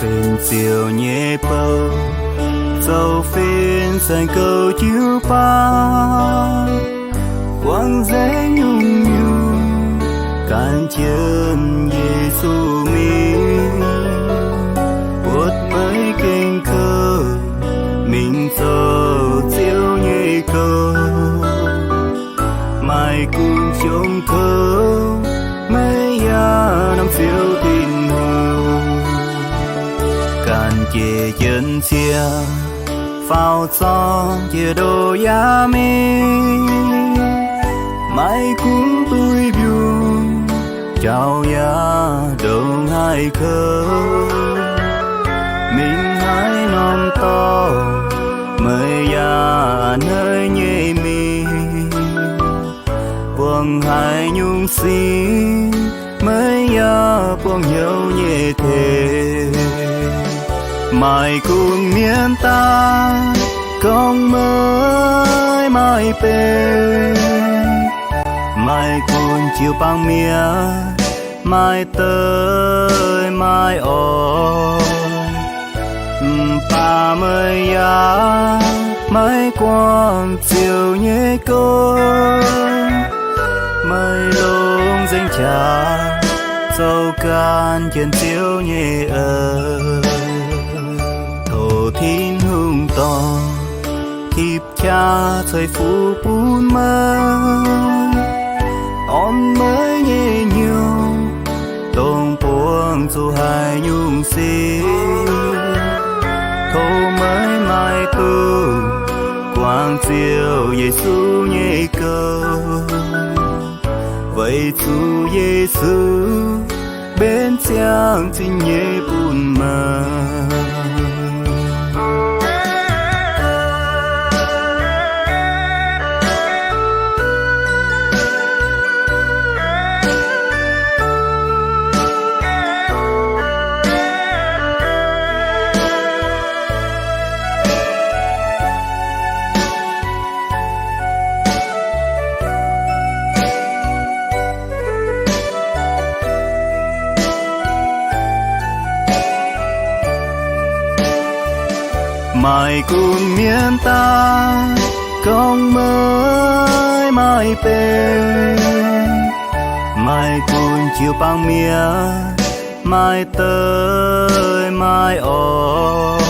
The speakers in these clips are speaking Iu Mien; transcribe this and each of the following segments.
Benx Ziouv nyei bou, zoux fin-saeng goux jiu-baang, buangv nzengc nyungc-nyungc, gan jienv Yesu mingh, buatc maiv gengh kouv, mingh zoux Ziouv nyei gouv. Maaih gunv jongc kouv, maiv yaac norm Ziouv Tin-Hungh. Ganh jiex jienv cie, faaux zorng jiex ndoh yaac mingh. Maaih gunv duih mbiungc, jauv yaac ndongc haaix kouv. Mingh haaix norm dorngx, maiv yaac a'hneiv nyei mingh. Buangh haaix nyungc sin, maiv yaac buangh hnyouv nyei tengx. Maaih gunv mienh daaih gorngv meih maaih benx, maaih gunv jiu-baang mienh maaih deic maaih orn, mv baac meih yaac maiv guangc Ziouv nyei gouv. Meih longc nzengc qaqv zoux gan jienv Ziouv nyei eix. Tov Tin-Hungh dorh tipv qaqv ceix fuqv bun meih, orn meih nyei hnyouv, dongh buangh zuqc haaix nyungc sin. Tov meih maiv dungx guangc Ziouv Yesu nyei gouv, weic zuqc Yesu mbenc ziangh zinh nyei bun meih. Maaih gunv mienh daaih gorngv meih maaih benx, maaih gunv jiu-baang mienh maaih deic maaih orn,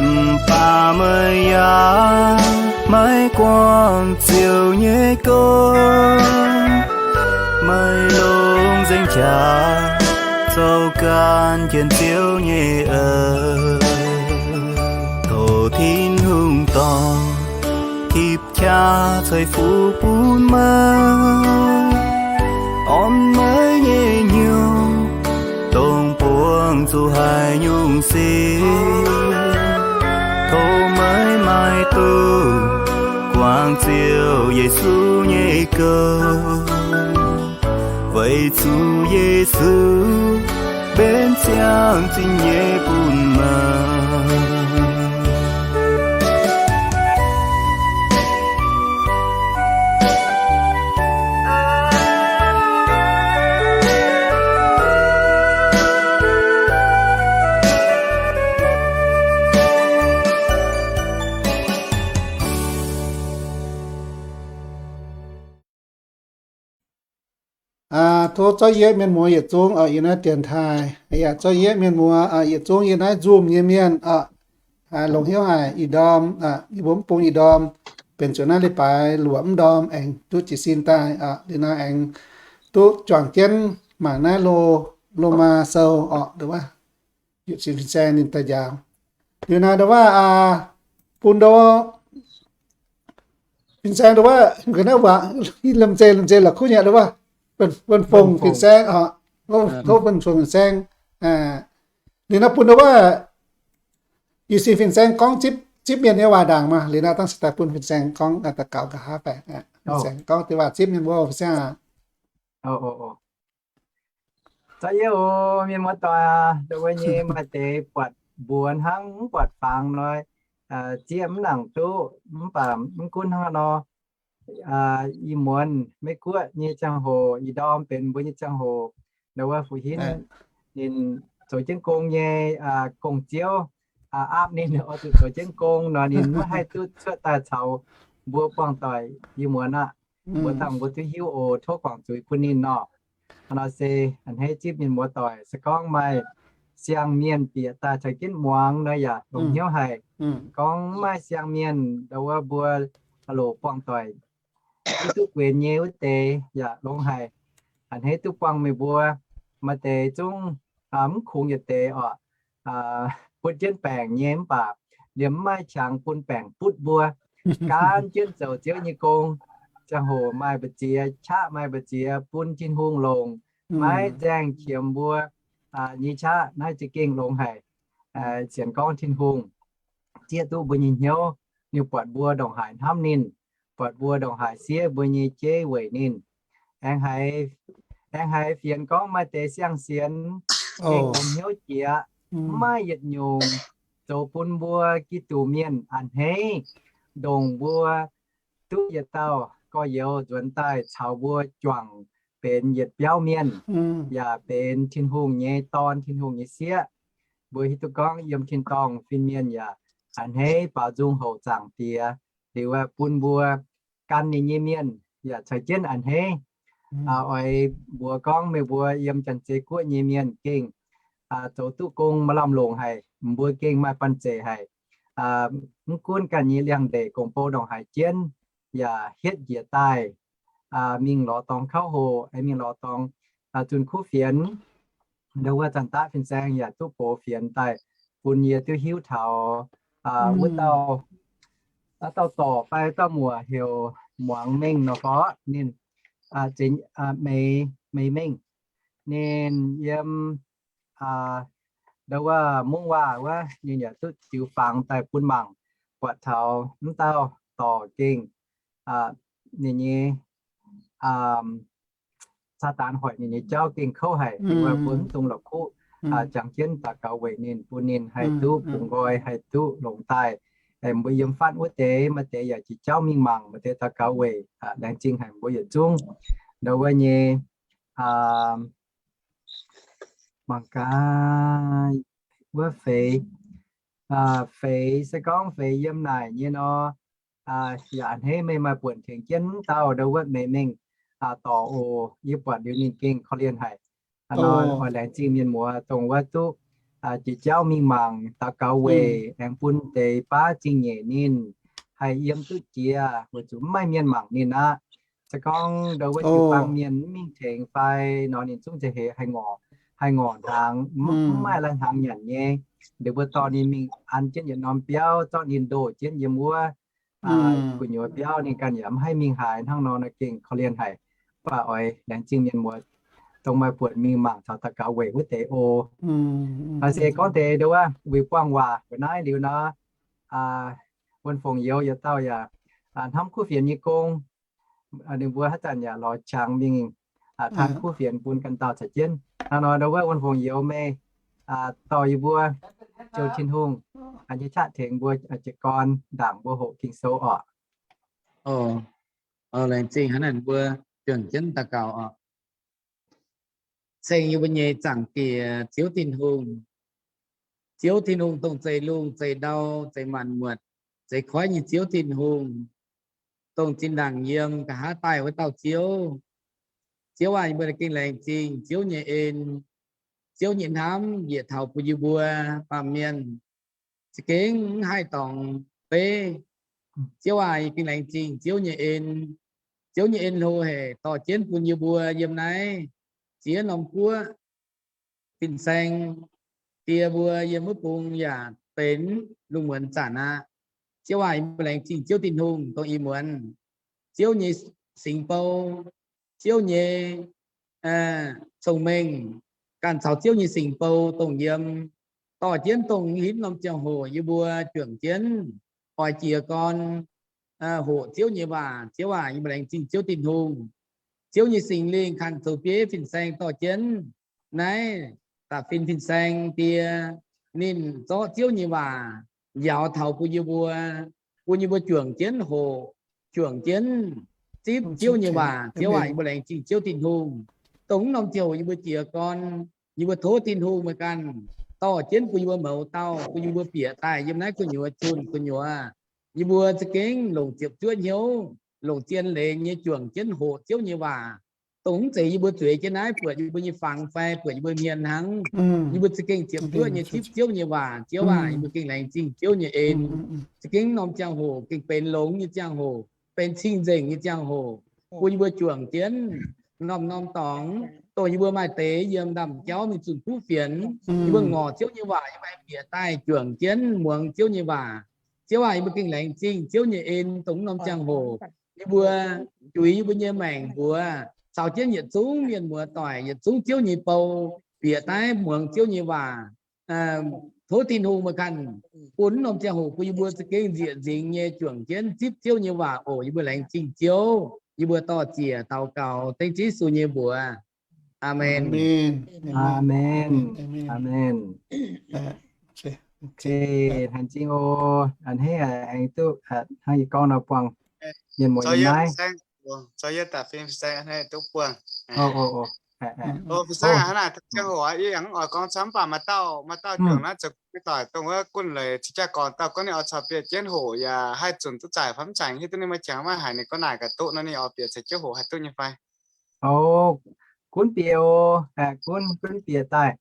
mv baac meih yaac maiv guangc Ziouv nyei gouv. Meih longc nzengc qaqv zoux gan jienv Ziouv nyei eix. Tov Tin-Hungh dorh tipv qaqv ceix fuqv bun meih, orn meih nyei hnyouv, dongh buangh zuqc haaix nyungc sin. Tov meih maiv dungx guangc Ziouv Yesu nyei gouv, weic zuqc Yesu mbenc ziangh zinh nyei bun meih. Tov zorqv yie mienh muoz yietc zungv oc, yie naaiv dienx taaih. Yaac zorqv yie mienh muoz yietc zungv yie naaiv Zoom nyei mienh oc, longc hnyouv haic ih ndorm, yie mbuo mv bung ih ndorm, benx zuqc naaiv leiz-baaix luoqc mv ndorm aengx duqv jiez sin daaih oc. Liuz nor aengx duqv juangc jienv mangc naaiv Lo, Lomaa Sou oc, ndo wuov, Yietc Singx Fin-Saeng ninh daaih njaaux. Liuz nor ndo wuov, bun ndo Fin-Saeng ndo wuov, ga'naaiv waac, lomh nzei lomh nzei la'kuqv nyei ndo wuov, Wuonh Fongc Fin-Saeng oc, tov Wuonh Fongc Fin-Saeng. Liuz nor bun ndo wuov, Yietc Singx Fin-Saeng gorngv zipv, zipv mienh nyei waac ndaangc maah. Liuz nor dangh se daaih bun Fin-Saeng gorngv daux gaux nqa'haav baeqc. Fin-Saeng gorngv deix waac zipv mienh mbuo, Fin-Saeng aac. Za'gengh oc, mienh muoz-doic aac, ndongc wuov nyei maaih deix buatc mbuox hnangv mv buatc fangx nor, zieqv mv nangc duqv, mv baac mv gunv hnangv nor, ih muonz Meiv Guoqv nyei ziangh hoc, ih ndorm benx mbuo nyei ziangh hoc, ndongc wuov Fu Hinv ninh zoux jienv gong nyei gong-ziouv aapv ninh oix zuqc zoux jienv gong nor, ninh maiv haih duqv cuotv daaih caux mbuo buangh doic yiem muonz aqv. Mbuo dangh mbuo duqv hiuv oc, tov guangc zuiz bun ninh nor. Hnangv nor se a'hneiv zipv mienh muoz-doic, se gorngv maaih siang-mienh bieqc daaih caux jienv muangx nor yaac longx hnyouv haic. Gorngv mv maaih siang-mienh ndau wuov mbuo loc buangh doic mv duqv guenx nyei wuov deix yaac longx haic. A'hneiv duqv buangh meih mbuo. Maaih deix zungv mv kungx yietc deix oc, butv jienv baengc nyei mv baac liemh mv maaih qangx bun baengc butv mbuo, gaanv jienv zoux Ziouv nyei gong. Ziangh hoc maaih mbu'ziex qaqv, maaih mbu'ziex bun Tin-Hungh longc, maiv nzaeng qiemx mbuo nyei qaqv. Naaiv za'gengh longx haic. Sienx gorngv Tin-Hungh zieqv duqv mbuo nyei hnyouv, ninh buatc mbuo ndongc haaix hnamv ninh, buatc mbuo ndongc haaix siev mbuo nyei jeiv weic ninh. Aengx haiz, aengx haiz fienx gorngv maaih deix siang-sienx gengh longx hnyouv jiex, mv maaih yietc nyungc zoux bun mbuo Giduc mienh a'hneiv, ndongc mbuo duqv yietc dauh gorx-youz nzuonx daaih caux mbuo juangc benx yietc biauv mienh, yaac benx Tin-Hungh nyei dorn, Tin-Hungh nyei sieqv. Mbuo hiuv duqv gorngv yiem tin-dorngh fin-mienh yaac a'hneiv baaux nzung houc Zaangc Diex, liuz bun mbuo gan ninh nyei mienh yaac caux jienv a'hneiv. Oix mbuox gorngv meih mbuo yiem Janx-Zei Guoqv nyei mienh gengh zoux duqv gong maaih lamh longc haic, mbuo gengh maaih banh zeic haic. Mv gunv ganh nyei liangx-ndeic gong-bou ndongc haaix jienv, yaac hietv njiec daaih mingh lorz dorngx kauv hoqc, mingh lorz dorngx zunh kuv fienx. Ndau wuov zanc daqv fin-saeng yaac duqv box fienx daaih bun yie duqv hiuv taux wuov dauh, wuov dauh dorc fai dauh muoc heuc Muangx Mengh nor fai ninh, Meix, Meix Mengh. Ninh yiem ndau wuov Mungv Waac wuov, ninh yaac duqv ziux fangx daaih bun mangc, buatc taux mv dauh dorc gengh ninh nyei Saadaan hoic ninh nyei jauv gengh kouv haic, mbuo mv dungx la'kuqv, jangx jienv daux gaux weic ninh, bun ninh haih duqv bungx nqoi, haih duqv longx daaih. Mbuo yiem fatv wuov deix, maaih deix yaac jiex jauv mingh mangc, maaih deix daux gaux weic. Laengz zingh haic mbuo yietc zungv ndau wuov nyei mangc gaax wuov feix, feix se gorngv feix yiem naaic nyei nor, yaac a'hneiv meih maaih buonc tengx jienv mv dauh ndau wuov Meix Mengh dorc oc. Yie buatc liuz ninh gengh korv-lienh haic. Hnangv nor oix laengz zingh mienh muoz dongh wuov duqv jiex jauv mingh mangc, daux gaux weic, aengx bun deix baav zingh nyeic ninh haih yiem duqv jiex, weic zuqc mv maaih mienh mangc ninh aqv. Se gorngv ndau wuov jiu-baang mienh mv mingh tengx fai nor, ninh zungv za'heix haih ngorc, haih ngorc hnaangx, mv maaih lai hnaangx nyanc nyei. Liuz mbuo dorh ninh mingh an jienv yietc norm biauv, zorqv ninh ndoh jienv yiem wuov gu'nyuoz biauv, ninh ganh yaac mv haih mingh haaix. Hnangv nor nor gengh korv-lienh haic. Mv baac oix laengz zingh mienh muoz dongh maaih buonc mingh mangc caux daux gaux weic wuov deix oc. Maaih se gorngv deix ndau wuov weic buangh waac weic naaiv liuz nor, Wuonh Fongc Youz yietc dauh yaac hnamv kuv fienx nyei gong. Ninh mbuo haaix zanc yaac lorz qangx mingh taan kuv fienx bun ganh dauh caux jienv. Hnangv nor ndau wuov Wuonh Fongc Youz meih dorh yie mbuo jouh Tin-Hungh nyei qaqv tengx mbuo jiez gorn ndaangc mbuo hoqc Ging-Sou oc. Laengz zingh hnangv naaic mbuo juangc jienv daux gaux oc. Ceng yie mbuo nyei Zaangc Diex Ziouv Tin-Hungh, Ziouv Tin-Hungh dongh zeix lungh, zeix ndau, zeix maanc muotc, zeix koiv nyei Ziouv Tin-Hungh, dongh zinh ndaangc yiem, nqa'haav daaih wuov dauh Ziouv. Ziouv aac, yie mbuo gengh laengz zingh Ziouv nyei en, Ziouv nyei hnamv njiec taux bun yie mbuo baamh mienh za'gengh mv haih dorngx beiv. Ziouv aac, yie gengh laengz zingh Ziouv nyei en. Ziouv nyei en hlo haic dorh jienv bun yie mbuo yiem naaiv ziex norm guoqv fin-saeng die mbuo yiem wuov bung yaac benx lungh muonz zanc aqv. Ziouv aac, yie mbuo laengz zingh Ziouv Tin-Hungh dongh ih muonz Ziouv nyei singx bou, Ziouv nyei cong-mengh, ganh caux Ziouv nyei singx bou dongh yiem, dorh jienv dongh himv norm ziangh hoc yie mbuo juangc jienv oix jiez gorn hoqc Ziouv nyei waac. Ziouv aac, yie mbuo laengz zingh Ziouv Tin-Hungh. Ziouv nyei Singx Lingh kangx zoux bieiv fin-saeng dorh jienv naaiv da'fin fin-saeng die, ninh zorqv Ziouv nyei waac njaaux taux bun yie mbuo, bun yie mbuo juangc jienv hoqc, juangc jienv zipv Ziouv nyei waac. Ziouv aac, yie mbuo laengz zingh Ziouv Tin-Hungh, dongh norm ziouc yie mbuo jiez gorn Yie mbuo tov Tin-Hungh meih ganh dorh jienv bun yie mbuo mouz dauh, bun yie mbuo bieqc daaih yiem naaiv gu'nyuoz zunh gu'nyuoz. Yie mbuo za'gengh longc ziepc zuoqv hnyouv, longc zien leiz nyei juangc jienv hoqc Ziouv nyei waac. Dongh mv zeiz yie mbuo zueiz jienv naaiv buatc yie mbuo nyei fangx fai buatc yie mbuo hmien hnangv. Yie mbuo za'gengh ziepc zuoqv nyei zipv Ziouv nyei waac. Ziouv aac, yie mbuo gengh laengz zingh Ziouv nyei en. Za'gengh norm ziangh hoc gengh benx longx nyei ziangh hoc, benx cing-nzengc nyei ziangh hoc, bun yie mbuo juangc jienv norm-norm dorngx, dongh yie mbuo maaih deix yiem ndaamv-jauv mingh zunh kuv fienx, yie mbuo ngorc Ziouv nyei waac, yie mbuo aengx bieqc daaih juangc jienv muangx Ziouv nyei waac. Ziouv aac, yie mbuo gengh laengz zingh Ziouv nyei en dongh norm ziangh hoc. Yie mbuo juix yie mbuo nyei maengc mbuox caux jienv yietc zungv mienh muoz-doic, yietc zungv Ziouv nyei bou bieqc daaih muangx Ziouv nyei waac. Tov Tin-Hungh meih ganh bun norm ziangh hoc bun yie mbuo za'gengh nzieqc nzingx nyei juangc jienv zipv Ziouv nyei waac oc. Yie mbuo laengz zingh Ziouv. Yie mbuo dor-ziec daux gaux dengv Yesu nyei mbuox. Aamen. Aamen. Aamen. Hnangv zingh oc. A'hneiv aengx duqv hnangv yie gorngv nor buangh mienh muoz yiem naaiv. Fin-saeng hnangv naaic, ziangh hoc yie yaac mv oix gorngv camv, mv baac maaih dauh, maaih dauh juangc naaiv zoux doic dongh wuov Gunh Leiz caux Jaa-Gorn dauh gorngv ninh oix caux bieqc jienv hoqc yaac haih zunc duqv zaaic fai mv zaaic, hiuv duqv ninh maaih qangx maaih haaix, ninh gorngv naaic gaax duqv nor ninh oix bieqc caux jienv hoqc haih duqv nyei fai? Gunv bieqc oc. Gunv, gunv bieqc daaih.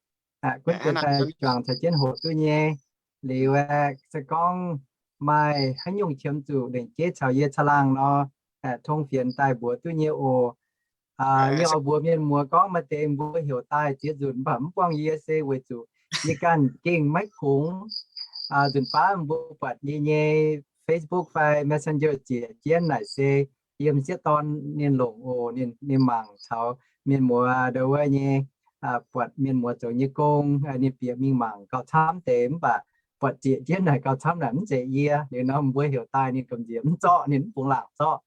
Gunv bieqc daaih juangc caux jienv hoqc duqv nyei. Liuz aeqv, se gorngv maaih haaix nyungc qiemx zuqc lengc jeiv caux yie caangh laangh nor, tong fienx daaih mbuox duqv nyei oc. Yie oix mbuox mienh muoz gorngv maaih deix mbuo heuc daaih ziex nzunc mv baac mv buangh yie se weic zuqc yie ganh gengh maiv kungx. Nzunc baav mbuo buatc yie nyei Facebook fai Messenger ziec jienv naaic se yiem sieqv dorn ninh longc oc, ninh mangc caux mienh muoz ndau wuov nyei, buatc mienh muoz zoux nyei gong, ninh bieqc mingh mangc gauh camv deix mv baac buatc ziec jienv naaic gauh camv naaic mv zeiz yie. Liuz nor mbuo heuc daaih ninh gamh nziex mv zorqv, ninh mv bungx laangc zorqv.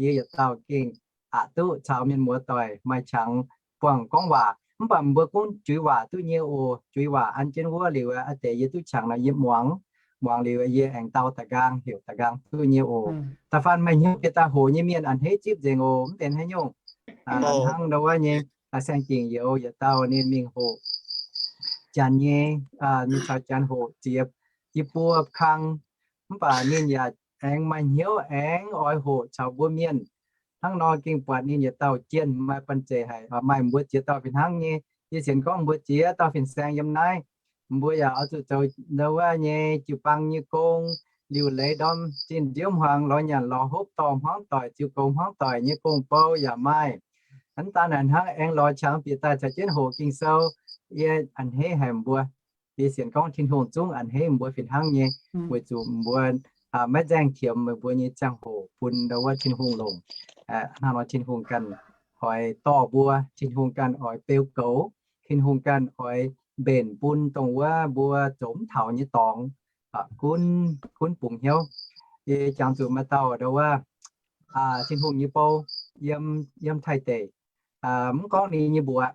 Yie yietc dauh gengh aqc duqv caux mienh muoz doic maaih qangx buangh gorngv waac. Mv baac mbuo gunv juix waac duqv nyei oc. Juix waac an jienv wuov liuz, a'deix yie duqv qangx nor yie muangx, muangx liuz yie aengx dau da'nqaang heuc da'nqaang duqv nyei oc. Da'faanh maaih hnyouv bieqc daaih hoqc nyei mienh a'hneiv zipv nzengc oc, mv benx haaix nyungc. Hnangv ndau wuov nyei, saeng-dingc youz yietc dauh ninh mingh hoqc Janx nyei, ninh caux Janx hoqc ziepc yie buo kang, mv baac ninh yaac aengx maaih hnyouv aengx oix hoqc caux mbuo mienh. Hnangv nor gengh buatc ninh yietc dauh jienh maaih banh zeic haic, maaih mbuo ziex dauh fih hnangv nyei. Yie sienx gorngv mbuo ziex dauh fin-saeng yiem naaiv, mbuo yaac oix zuqc zoux ndau wuov nyei jiu-baang nyei gong, liuc leiz ndorm zinh nziouv hmuangx lorz nyanc lorz hopv dorh hmuangv doic, ziux goux hmuangv doic nyei gong-bou yaac maaih. Mv daan naaic hnangv, aengx lorz qangx bieqc daaih caux jienv hoqc Ging-Sou. Yie a'hneiv haic mbuo. Yie sienx gorngv Tin-Hungh zungv a'hneiv mbuo fih hnangv nyei, weic zuqc mbuo maiv nzaeng qiemx meih mbuo nyei ziangh hoc bun ndau wuov Tin-Hungh longc. Hnangv nor Tin-Hungh ganh oix dorh mbuo, Tin-Hungh ganh oix beu goux, Tin-Hungh ganh oix mbenc bun dongh wuov mbuo zoux mv taux nyei dorngx gunv, gunv bungx hnyouv. Yie jangx zuqc maaih dauh ndau wuov Tin-Hungh nyei bou yiem, yiem Taiv deic, mv gorngv ninh nyei mbuoqc,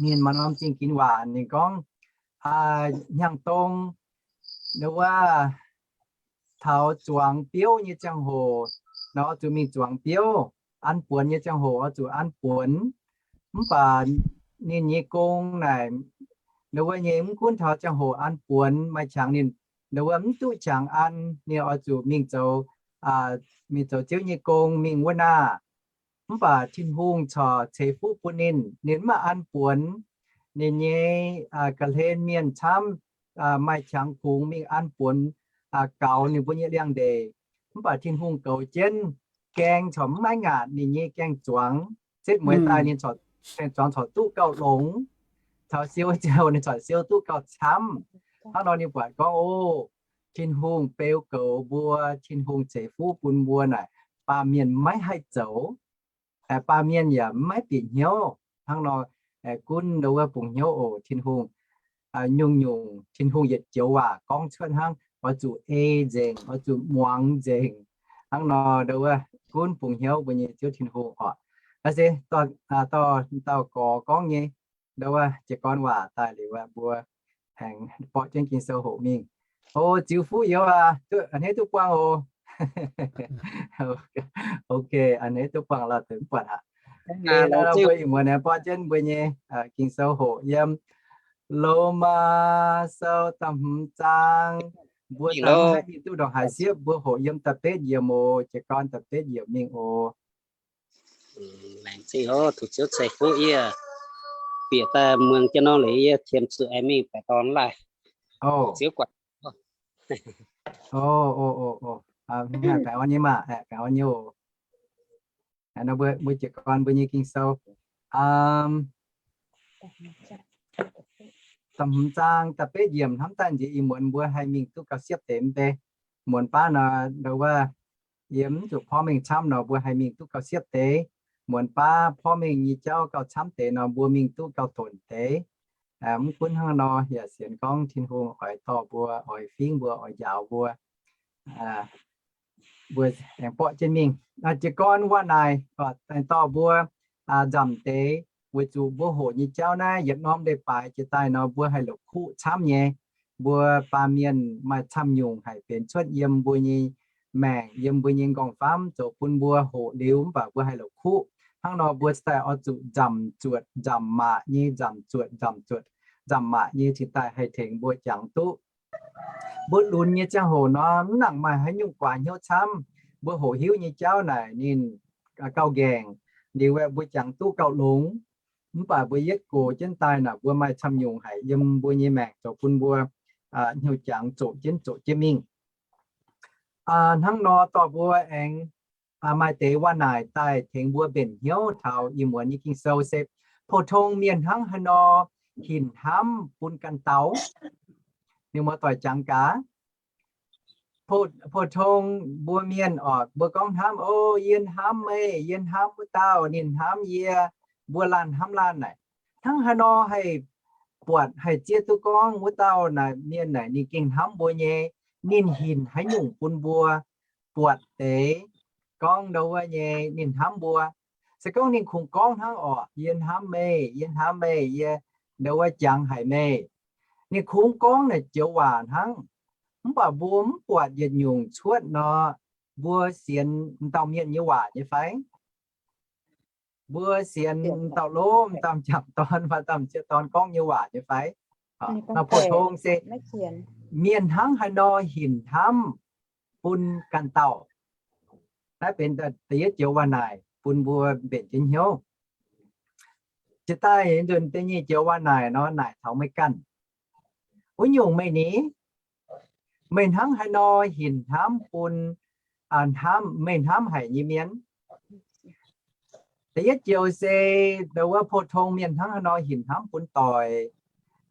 ninh maaih norm zingh ginx waac ninh gorngv, hnyangx-dong ndau wuov taux zuangx biouv nyei ziangh hoc nor, oix zuqc mingh zuangx biouv, an buonx nyei ziangh hoc oix zuqc an buonx. Mv baac ninh nyei gong naaic, ndau wuov nyei mv gunv taux ziangh hoc an buonx maaih qangx ninh, ndau wuov mv duqv qangx an, ninh oix zuqc mingh zoux, mingh zoux Ziouv nyei gong mingh wuov naah. Mv baac Tin-Hungh corc ceix fuqv bun ninh, ninh mv maaih an buonx. Ninh nyei ga'hlen mienh camv maaih qangx kungx mingh an buonx gaux ninh mbuo nyei liangx-ndeic. Mv baac Tin-Hungh goux jienv, gaeng corc mv maiv ngaatc ninh nyei gaeng-zuangx. Setv mueiz daaih ninh zuangx corc duqv gauh longx. Taux siou ziouc ninh corc siou duqv gauh camv. Hnangv nor ninh buatc gorngv, o, Tin-Hungh beu goux mbuo, Tin-Hungh ceix fuqv bun mbuo naaic, baamh mienh maiv haih zoux, baamh mienh yaac maiv bieqc hnyouv. Hnangv nor, gunv ndau wuov bungx hnyouv oc. Tin-Hungh nyungc-nyungc Tin-Hungh yietc joux waac gorngv cuotv hnangv, oix zuqc ei nzengc, oix zuqc muangx nzengc. Hnangv nor ndau wuov gunv bungx hnyouv mbuo nyei Ziouv Tin-Hungh oc. Naaiv se dauh gorx gorngv nyei ndau wuov jiez gorn waac daaih liuz, mbuo aengx borqv jienv Ging-Sou hoqc mingh. O, ziux fuqv youz aac, a'hneiv duqv buangh oc. Ok, a'hneiv duqv buangh lauh deix mv buatc aqv. Mbuo ih muonz aengx borqv jienv mbuo nyei Ging-Sou hoqc yiem Lomaa Sou da'hmz zaang. Mbuo daaih maiv haih mingh duqv ndongc haaix siepv, mbuo hoqc yiem da'betv yiemc oc, jiez gorn da'betv yiemc mingh oc. Laengz zingh oc, tov Ziouv ceix fuqv yie bieqc daaih muangx jienv nor liuz yie qiemx zuqc aengx mingh baeqc dorn laaih. Ziouv guangc. Baengh orn nyei maah, baengh orn nyei oc. Mbuo jiez gorn mbuo nyei Ging-Sou, da'hmz zaang da'betv yiemc hnamv daaih nziex ih muonz mbuo haih mingh duqv gauh siepv deix mv bei. Muonz baav nor, ndo wuov, yie mv zuqc porv mengh camv nor, mbuo haih mingh duqv gauh siepv deix. Muonz baav porv mengh nyei jauv gauh camv deix nor, mbuo mingh duqv gauh donc deix. Mv gunv hnangv nor, yaac sienx gorngv Tin-Hungh oix dorh mbuo, oix fingv mbuo, oix njaaux mbuo, mbuo aengx borqv jienv mingh. Jiez gorn waac naaic, aengx dorh mbuo nzamc deix, weic zuqc mbuo hoqc nyei jauv naaiv yietc norm leiz-baaix jiex daaih nor, mbuo haih la'kuqv camv nyei. Mbuo baamh mienh maaih camv-nyungc haic benx cuotv yiem mbuo nyei maengc, yiem mbuo nyei nqorngv-famv, zoux bun mbuo hoqc liuz mv baac mbuo haih la'kuqv. Hnangv nor mbuo cingx daaih oix zuqc nzamc zuotc nzamc maac nyei, nzamc zuotc nzamc zuotc nzamc maac nyei cingx daaih haih tengx mbuo jangx duqv. Mbuo lunx nyei ziangh hoc nor, mv nangc maaih haaix nyungc guaax hnyouv camv. Mbuo hoqc hiuv nyei jauv naaic ninh gauh nqaengc, liuz aeqv, mbuo jangx duqv gauh longx. Mv baac mbuo yietv gox jienv daaih naaic, mbuo maaih camv-nyungc haic yiem mbuo nyei maengc zoux bun mbuo hnyouv jangx zoqc jienv zoqc jienv mingh. Hnangv nor dorh mbuo aengx maaih deix waac naaic daaih tengx mbuo mbenc hnyouv taux ih muonz nyei Ging-Sou se, pou-tong mienh hnangv haaix nor hinc hnamv bun ganh dauh. Ninh muoz-doic jangx gaax, pou-tong mbuo mienh oc, mbuo gorngv hnamv, o, yie hnamv meih, yie hnamv wuov dauh, ninh hnamv yie, mbuo laanh hnamv laanh naaic, hnangv haaix nor haih buatc haih zieqv duqv gorngv wuov dauh naaic mienh naaic ninh gengh hnamv mbuo nyei, ninh hinc haaix nyungc bun mbuo buatc deix gorngv ndo wuov nyei ninh hnamv mbuo. Se gorngv ninh kungx gorngv hnangv oc, yie hnamv meih, yie hnamv meih, yie ndo wuov jangx haic meih. Ninh kungx gorngv naaic joux waac hnangv, mv baac mbuo mv buatc yietc nyungc cuotv nor, mbuo sienx m'dauh mienh nyei waac nyei fai? Mbuo sienx m'dauh lov, m'dauh m'jangc dorn fai m'dauh m'sieqv dorn gorngv nyei waac nyei fai? Nor pou-tong se mienh hnangv haaix nor hinc hnamv bun ganh dauh. Naaiv benx da'yietv joux waac naaic bun mbuo mbenc jienv hnyouv. Jiex daaih nzunc da'nyeic joux waac naaic nor naaic taux meih ganh. Wuov nyungc meih ni, meih hnangv haaix nor hinc hnamv bun hnamv, meih hnamv haic nyei mienh? Da'yietv joux se ndo wuov pou-tong mienh hnangv haaix nor hinc hnamv bun doic.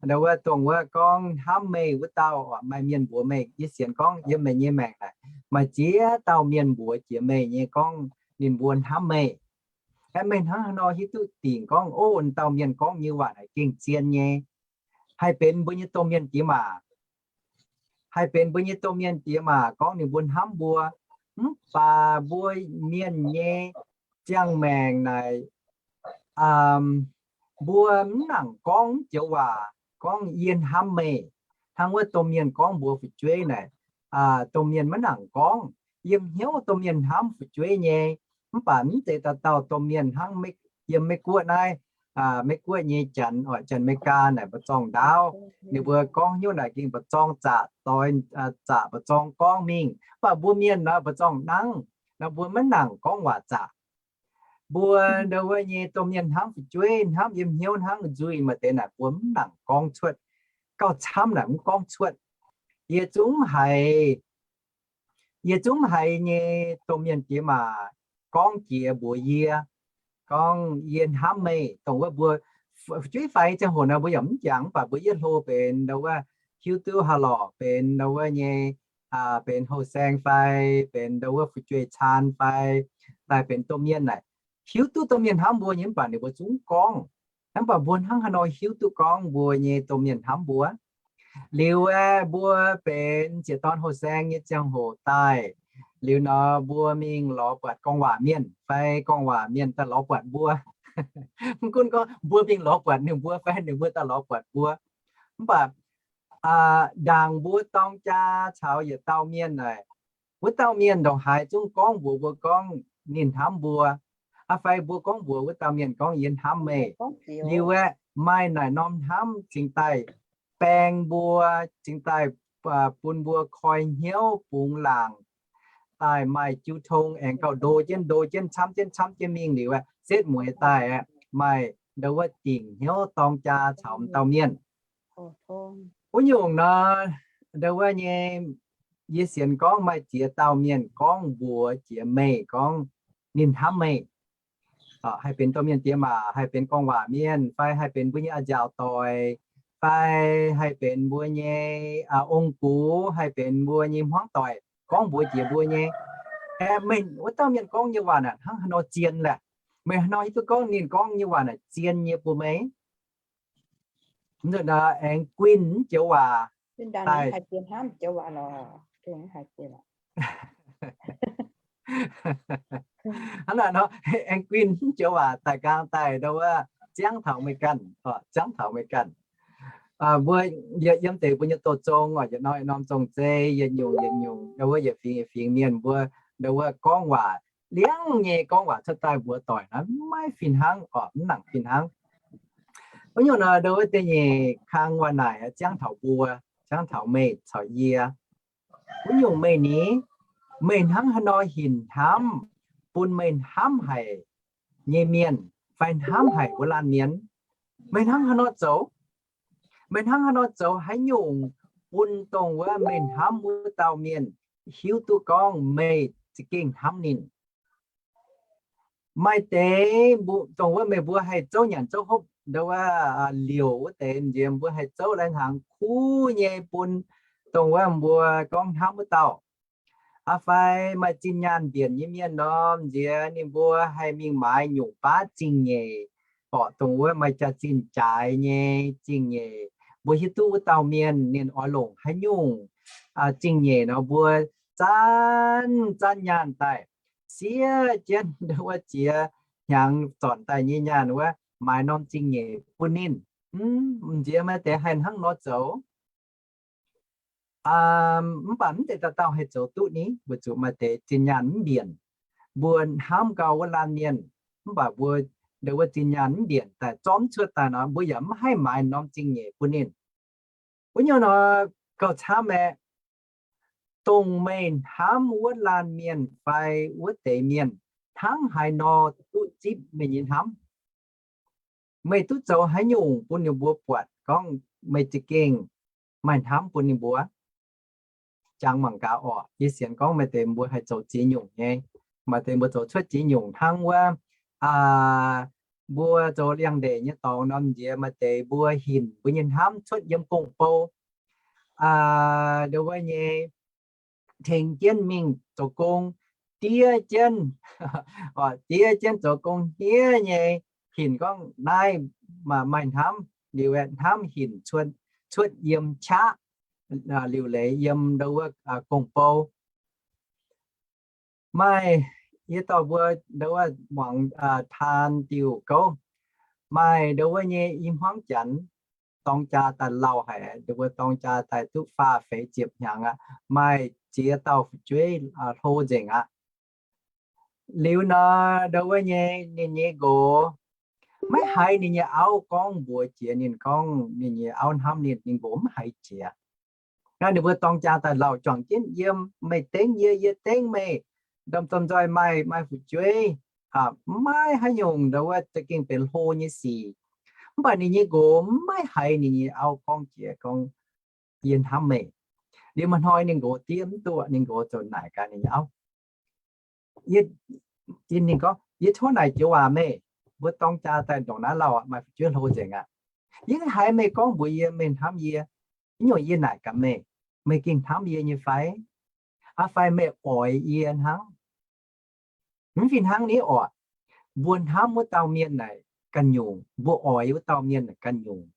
Ndo wuov dongh wuov gorngv hnamv meih wuov dauh oc, maaih mienh mbuox meih, yie sienx gorngv yiem meih nyei maengc naaic maaih ziex dauh mienh mbuox jiex meih nyei gorngv ninh mbuo hnamv meih. Aeqv, meih hnangv haaix nor hiuv duqv dingc gorngv, o, dauh mienh gorngv nyei waac naaic gengh zien nyei. Haih benx mbuo nyei domh mienh diex maac. Haih benx mbuo nyei domh mienh diex maac gorngv ninh mbuo hnamv mbuo. Mv baac mbuo mienh nyei ziangh maengc naaic, mbuo mv nangc gorngv joux waac gorngv yie hnamv meih. Hnangv wuov domh mienh gorngv mbuox fu'jueiv naaic, domh mienh maiv nangc gorngv. Yiem hnyouv domh mienh hnamv fu'jueiv nyei, mv baac mv zeiz dauh dauh domh mienh hnangv yiem Meiv Guoqv naaiv. Meiv Guoqv nyei Janx, oix Janx-Meigaa naaic mbu'zorng ndaauv, ninh mbuo gorngv hnyouv naaic gengh mbu'zorng zaqc doix, zaqc mbu'zorng gorngv mingh. Mv baac mbuo mienh nor mbu'zorng nangv, nor mbuo maiv nangc gorngv waac zaqc. Mbuo ndo wuov nyei domh mienh hnamv fu'jueiv, hnamv yiem hnyouv hnangv nzuih maaih deix naaic mbuo mv nangc gorngv cuotv. Gauh camv naaic mv gorngv cuotv. Yie zungv haiz, yie zungv haiz nyei domh mienh diex maac gorngv jiex mbuox yie, gorngv yie hnamv meih. Dongh wuov mbuo fu'jueiv faix ziangh hoc nor mbuo yaac mv jangx, mv baac mbuo yietv hlo benx ndo wuov hiuv duqv haih lorqc benx ndo wuov nyei, benx houh saeng fai benx ndo wuov fu'jueiv caan fai daaih benx domh mienh naaic, hiuv duqv domh mienh hnamv mbuo nyei mv baac ninh mbuo zungv gorngv. Mv baac mbuo hnangv haaix nor hiuv duqv gorngv mbuo nyei domh mienh hnamv mbuo? Liuz aeqv, mbuo benx ziex dorn houh saeng nyei ziangh hoc daaih, liuz nor mbuo mingh lorz buatc gorngv waac mienh fai gorngv waac mienh daaih lorz buatc mbuo. Mv gunv gorngv mbuo mingh lorz buatc ninh mbuo fai ninh mbuo daaih lorz buatc mbuo, mv baac ndaangc mbuo dorng jaa caux yietc dauh mienh naaic, wuov dauh mienh ndongc haaix zungv gorngv mbuox mbuo gorngv ninh hnamv mbuo. Aa fai mbuo gorngv mbuox wuov dauh mienh gorngv, yie hnamv meih. Liuz aeqv, maaih naaic norm hnamv cingx daaih baeng mbuo, cingx daaih bun mbuo koi hnyouv bungx laangc daaih maaih jiu tong aengx gauh ndo jienv ndo jienv camv jienv camv jienv mingh liuz aeqv, setv mueiz daaih aeqv, maaih ndo wuov dingc hnyouv dorng jaa caux m'dauh mienh. Wuov nyungc nor, ndo wuov nyei, yie sienx gorngv maaih ziex dauh mienh gorngv mbuox jiex meih gorngv ninh hnamv meih. Haih benx domh mienh diex maac, haih benx gorngv waac mienh, fai haih benx mbuo nyei a'nziaauc doic, fai haih benx mbuo nyei ong-gux, haih benx mbuo nyei hmuangv doic gorngv mbuox jiex mbuo nyei, aeqv, meih wuov dauh mienh gorngv nyei waac naaic hnangv haaix nor zien laeh? Meih haaix nor hiuv duqv gorngv ninh gorngv nyei waac naaic zien nyei bun meih? Nzunc aengx guinh joux waac daaih. Hnangv naaic nor, aengx guinh joux waac daaih gaang daaih ndo wuov ziangv taux meih ganh, ziangv taux meih ganh. Mbuo yiem deix mbuo nyei doz zong oc, yietc norm yietc norm zong zei, yietc nyungc yietc nyungc, ndo wuov yietc fingx yietc fingx mienh mbuo ndo wuov gorngv waac, liangv nyei gorngv waac cuotv daaih mbuox doic naaiv maiv fih hnangv oc, mv nangc fih hnangv. Wuov nyungc nor, ndo wuov da'nyeic kang waac naaic ziangv taux mbuo, ziangv taux meih caux yie. Wuov nyungc meih ni, meih hnangv haaix nor hinc hnamv bun meih hnamv haic nyei mienh fai hnamv haic wuov laanh mienh? Meih hnangv haaix nor zoux? Meih hnangv haaix nor zoux haaix nyungc bun dongh wuov meih hnamv wuov dauh mienh hiuv duqv gorngv meih za'gengh hnamv ninh? Maaih deix dongh wuov meih mbuo haih zouv nyanc zouv hopv ndo wuov liouc wuov deix nziex mbuo haih zouv lai hnaangx kuv nyei bun dongh wuov mbuo gorngv hnamv wuov dauh. Aa fai maaih zinh nyaanh mbienc nyei mienh norm nziex ninh mbuo haih mingh maaiz nyungc baav zingh nyeic, borqc dongh wuov maaih jaax-zinh jaaix nyei zingh nyeic. Mbuo hiuv duqv wuov dauh mienh ninh oix longc haaix nyungc zingh nyeic nor mbuo zanv zanv nyaanh daaih, siev jienv wuov ziex hnyangx zornc daaih nyei nyaanh wuov maaiz norm zingh nyeic bun ninh. Nziex maaih deix haih hnangv nor zoux. Mv baac mv zeiz dauh dauh haih zoux duqv ni, weic zuqc maaih deix zinh nyaanh mv mbienc. Mbuo hnamv gau wuov laanh mienh, mv baac mbuo ndo wuov zinh nyaanh mv mbienc daaih zormv cuotv daaih nor, mbuo yaac mv haih maaiz norm zingh nyeic bun ninh. Wuov nyungc nor gauh camv aeqv, dongh meih hnamv wuov laanh mienh fai wuov deix mienh hnangv haaix nor duqv zipv meih nyei hnamv. Meih duqv zoux haaix nyungc bun ninh mbuo buatc gorngv meih za'gengh maaih hnamv bun ninh mbuo? Jangx mangc gaax orqc. Yie sienx gorngv maaih deix mbuo haih zoux ziex nyungc nyei. Maaih deix mbuo zoux cuotv ziex nyungc hnangv wuov, mbuo zoux liangx-ndeic nyei dorngx norm nziex maaih deix mbuo hinc mbuo nyei hnamv cuotv yiem gong-bou, ndo wuov nyei tengx jienv mingh zoux gong, diev jienv, diev jienv zoux gong hniev nyei, hinc gorngv naaiv maaih hnamv liuz, hnamv hinc cuotv yiem qaqv, liuc leiz yiem ndo wuov gong-bou. Maaih, yie dorh mbuo ndo wuov muangx taan diuh gouv. Maaih ndo wuov nyei i hmuangv janx dorng jaa daaih lauh haic, ndo wuov dorng jaa daaih duqv faah feix ziepc hnyangx aqv. Maaih ziex dauh fu'jueiv hlo nzengc aqv. Liuz nor ndo wuov nyei ninh nyei nqox maiv haiz ninh nyei auv gorngv mbuox jiex ninh gorngv ninh nyei auv hnamv ninh, ninh nqox mv haiz jiex. Naaiv ninh mbuo dorng jaa daaih lauh juangc jienv yiem, meih dengv yie, yie dengv meih. Ndorm-ndorm nzoih maaih, maaih fu'jueiv maiv haaix nyungc ndo wuov za'gengh benx hlo nyei sic. Mv baac ninh nyei nqox maiv haiz ninh nyei auv gorngv jiex gorngv, yie hnamv meih. Liuz maaih hnoi ninh nqox diev mv duqv, ninh nqox ziouc naaic gaax ninh nyei auv, ninh gorngv, yie tov naaic joux waac meih, mbuo dorng jaa daaih ndongc naaiv lauh aqv, maaih fu'jueiv hlo nzengc aqv. Yie haiz meih gorngv mbuox yie meih hnamv yie. Ih nyungc yie naaic gaax meih, meih gengh hnamv yie nyei fai? Aa fai meih oix yie hnangv? Mv fih hnangv ni orqc. Mbuo hnamv wuov dauh mienh naaic ganh nyungc, mbuo oix wuov dauh mienh naaic ganh nyungc.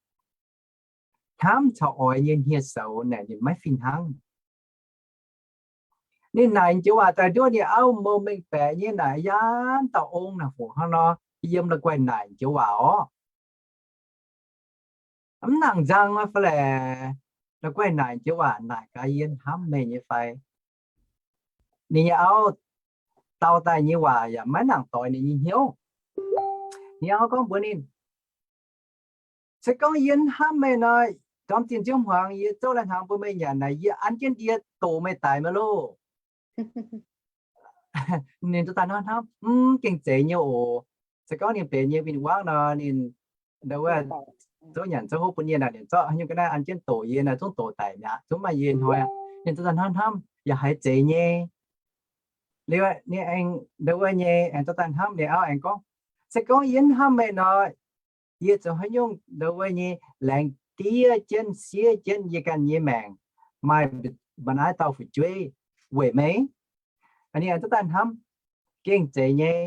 Hnamv caux oix nyei hniev-soux naaic ninh maiv fih hnangv. Ninh naaic joux waac daaih nduov ninh auv mou mengh baeqc nyei naaic, yaanv dauh ong naaic fungc hnangv nor, yiem la'guaih naaic joux waac orqc. Mv nangc nzang fai laeh, la'guaih naaic joux waac naaic gaax, yie hnamv meih nyei fai? Ninh nyei auv dau daaih nyei waac yaac maiv nangc doix ninh nyei hnyouv. Ninh auv gorngv mbuox ninh, se gorngv yie hnamv meih nor, ndorm zinh nziouv hmuangx yie zouv lai-hnaangx bun meih nyanc naaic, yie an jienv ndie doqc meih daic maiv loh. Ninh dorh daaih hnamv hnamv, mv, gengh zeiz nyei oc. Se gorngv ninh benx nyei win-wangv nor, ninh ndau wuov zouv nyanc zouv hopv bun yie naaic, ninh zorqv haaix nyungc ga'naaiv an jienv doqc yie naaic, zungv doqc daic mi'aqv, zungv maaih yie hnoi aqv. Ninh dorh daaih hnamv hnamv yaac haiz zeiz nyei. Liuz ninh aengx ndau wuov nyei aengx dorh daaih hnamv, ninh auv aengx gorngv, se gorngv yie hnamv meih nor, yie zoux haaix nyungc ndau wuov nyei laengz diev jienv siev jienv yie ganh nyei maengc, maaih mba'naaiv dauh fu'jueiv weic meih. Ninh aengx dorh daaih hnamv, gengh zeiz nyei.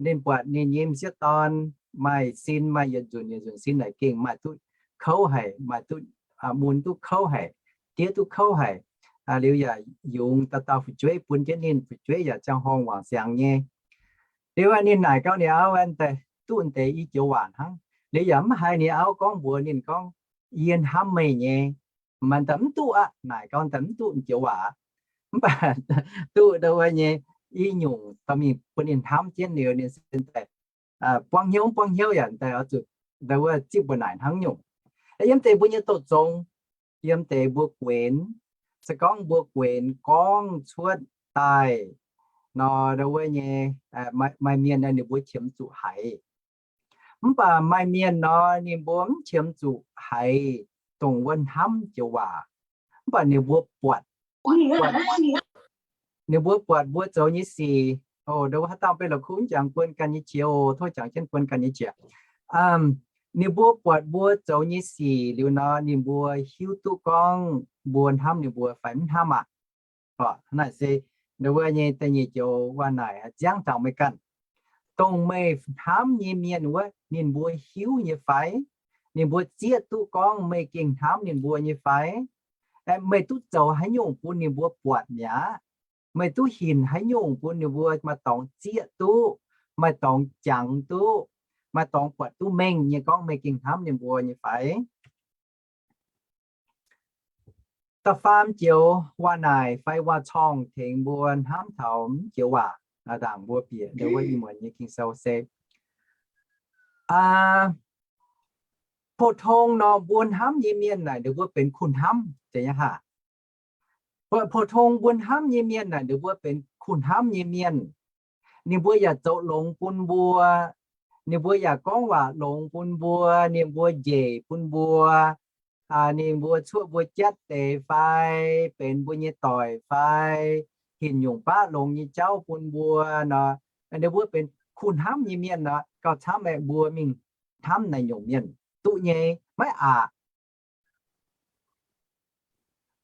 Ninh buatc ninh nyei m'sieqv dorn maaih sin, maaih yietc nzunc yietc nzunc sin naaic gengh maaih duqv kouv haic, maaih duqv, mun duqv kouv haic, diev duqv kouv haic. Liuz yaac yungz dauh dauh fu'jueiv bun jienv ninh, fu'jueiv yaac ziangh horngh wangc siangx nyei. Liuz ninh naaic gau ninh auv, daaih duqv deix i joux waac hnangv. Liuz yaac mv haiz ninh auv gorngv mbuox ninh gorngv, yie hnamv meih nyei. Maaih daaih mv duqv aqv, naaic gau daaih mv duqv joux waac. Mv baac duqv ndau wuov nyei i nyungc dorh mingh bun ninh hnamv jienv liuz, ninh se daaih buangv hnyouv, buangv hnyouv yaac daaih oix zuqc ndau wuov zipv mbuo naaic hnangv nyungc. Yiem deix mbuo nyei douz zong, yiem deix mbuo guenx, se gorngv mbuo guenx gorngv cuotv daaih nor, ndau wuov nyei maaih mienh ninh mbuo qiemx zuqc haiz. Mv baac maaih mienh nor, ninh mbuo mv qiemx zuqc haiz dongh wuov hnamv joux waac. Mv baac ninh mbuo buatc, ninh mbuo buatc mbuo zoux nyei sic. O, ndau wuov haaix dauh beiv la'kuqv mv jangx buon ganh nyei qiex, o, tov jangx jienv buon ganh nyei qiex. Ninh mbuo buatc mbuo zoux nyei sic liuz nor, ninh mbuo hiuv duqv gorngv mbuo hnamv ninh mbuo fai mv hnamv aqv. Naaiv se ndau wuov nyei da'nyeic joux waac naaic ziangv taux meih ganh. Dongh meih hnamv nyei mienh wuov, ninh mbuo hiuv nyei fai? Ninh mbuo zieqv duqv gorngv meih gengh hnamv ninh mbuo nyei fai? Meih duqv zoux haaix nyungc bun ninh mbuo buatc mi'aqv? Meih duqv hinc haaix nyungc bun ninh mbuo maaih dorngx zieqc duqv, maaih dorngx jangx duqv, maaih dorngx buatc duqv mengh nyei gorngv meih gengh hnamv ninh mbuo nyei fai? Da'faam joux waac naaic fai waac-corngh tengx mbuo hnamv taux mv joux waac, ndaangc mbuo bieqc ndau wuov ih muonz nyei Ging-Sou se 普通 nor mbuo hnamv nyei mienh naaic ninh mbuo benx kuh hnamv, zeiz nyei haah? 普通 mbuo hnamv nyei mienh naaic ninh mbuo benx kuh hnamv nyei mienh. Ninh mbuo yaac zoux longx bun mbuo. Ninh mbuo yaac gorngv waac longx bun mbuo. Ninh mbuo njiec bun mbuo. Ninh mbuo cuoqv mbuo jatv deix fai benx mbuo nyei doic fai hinc nyungc baav longx nyei jauv bun mbuo nor, ninh mbuo benx kuh hnamv nyei mienh nor, gauh camv aeqv, mbuo mingh hnamv naaic nyungc mienh duqv nyei maiv aqc?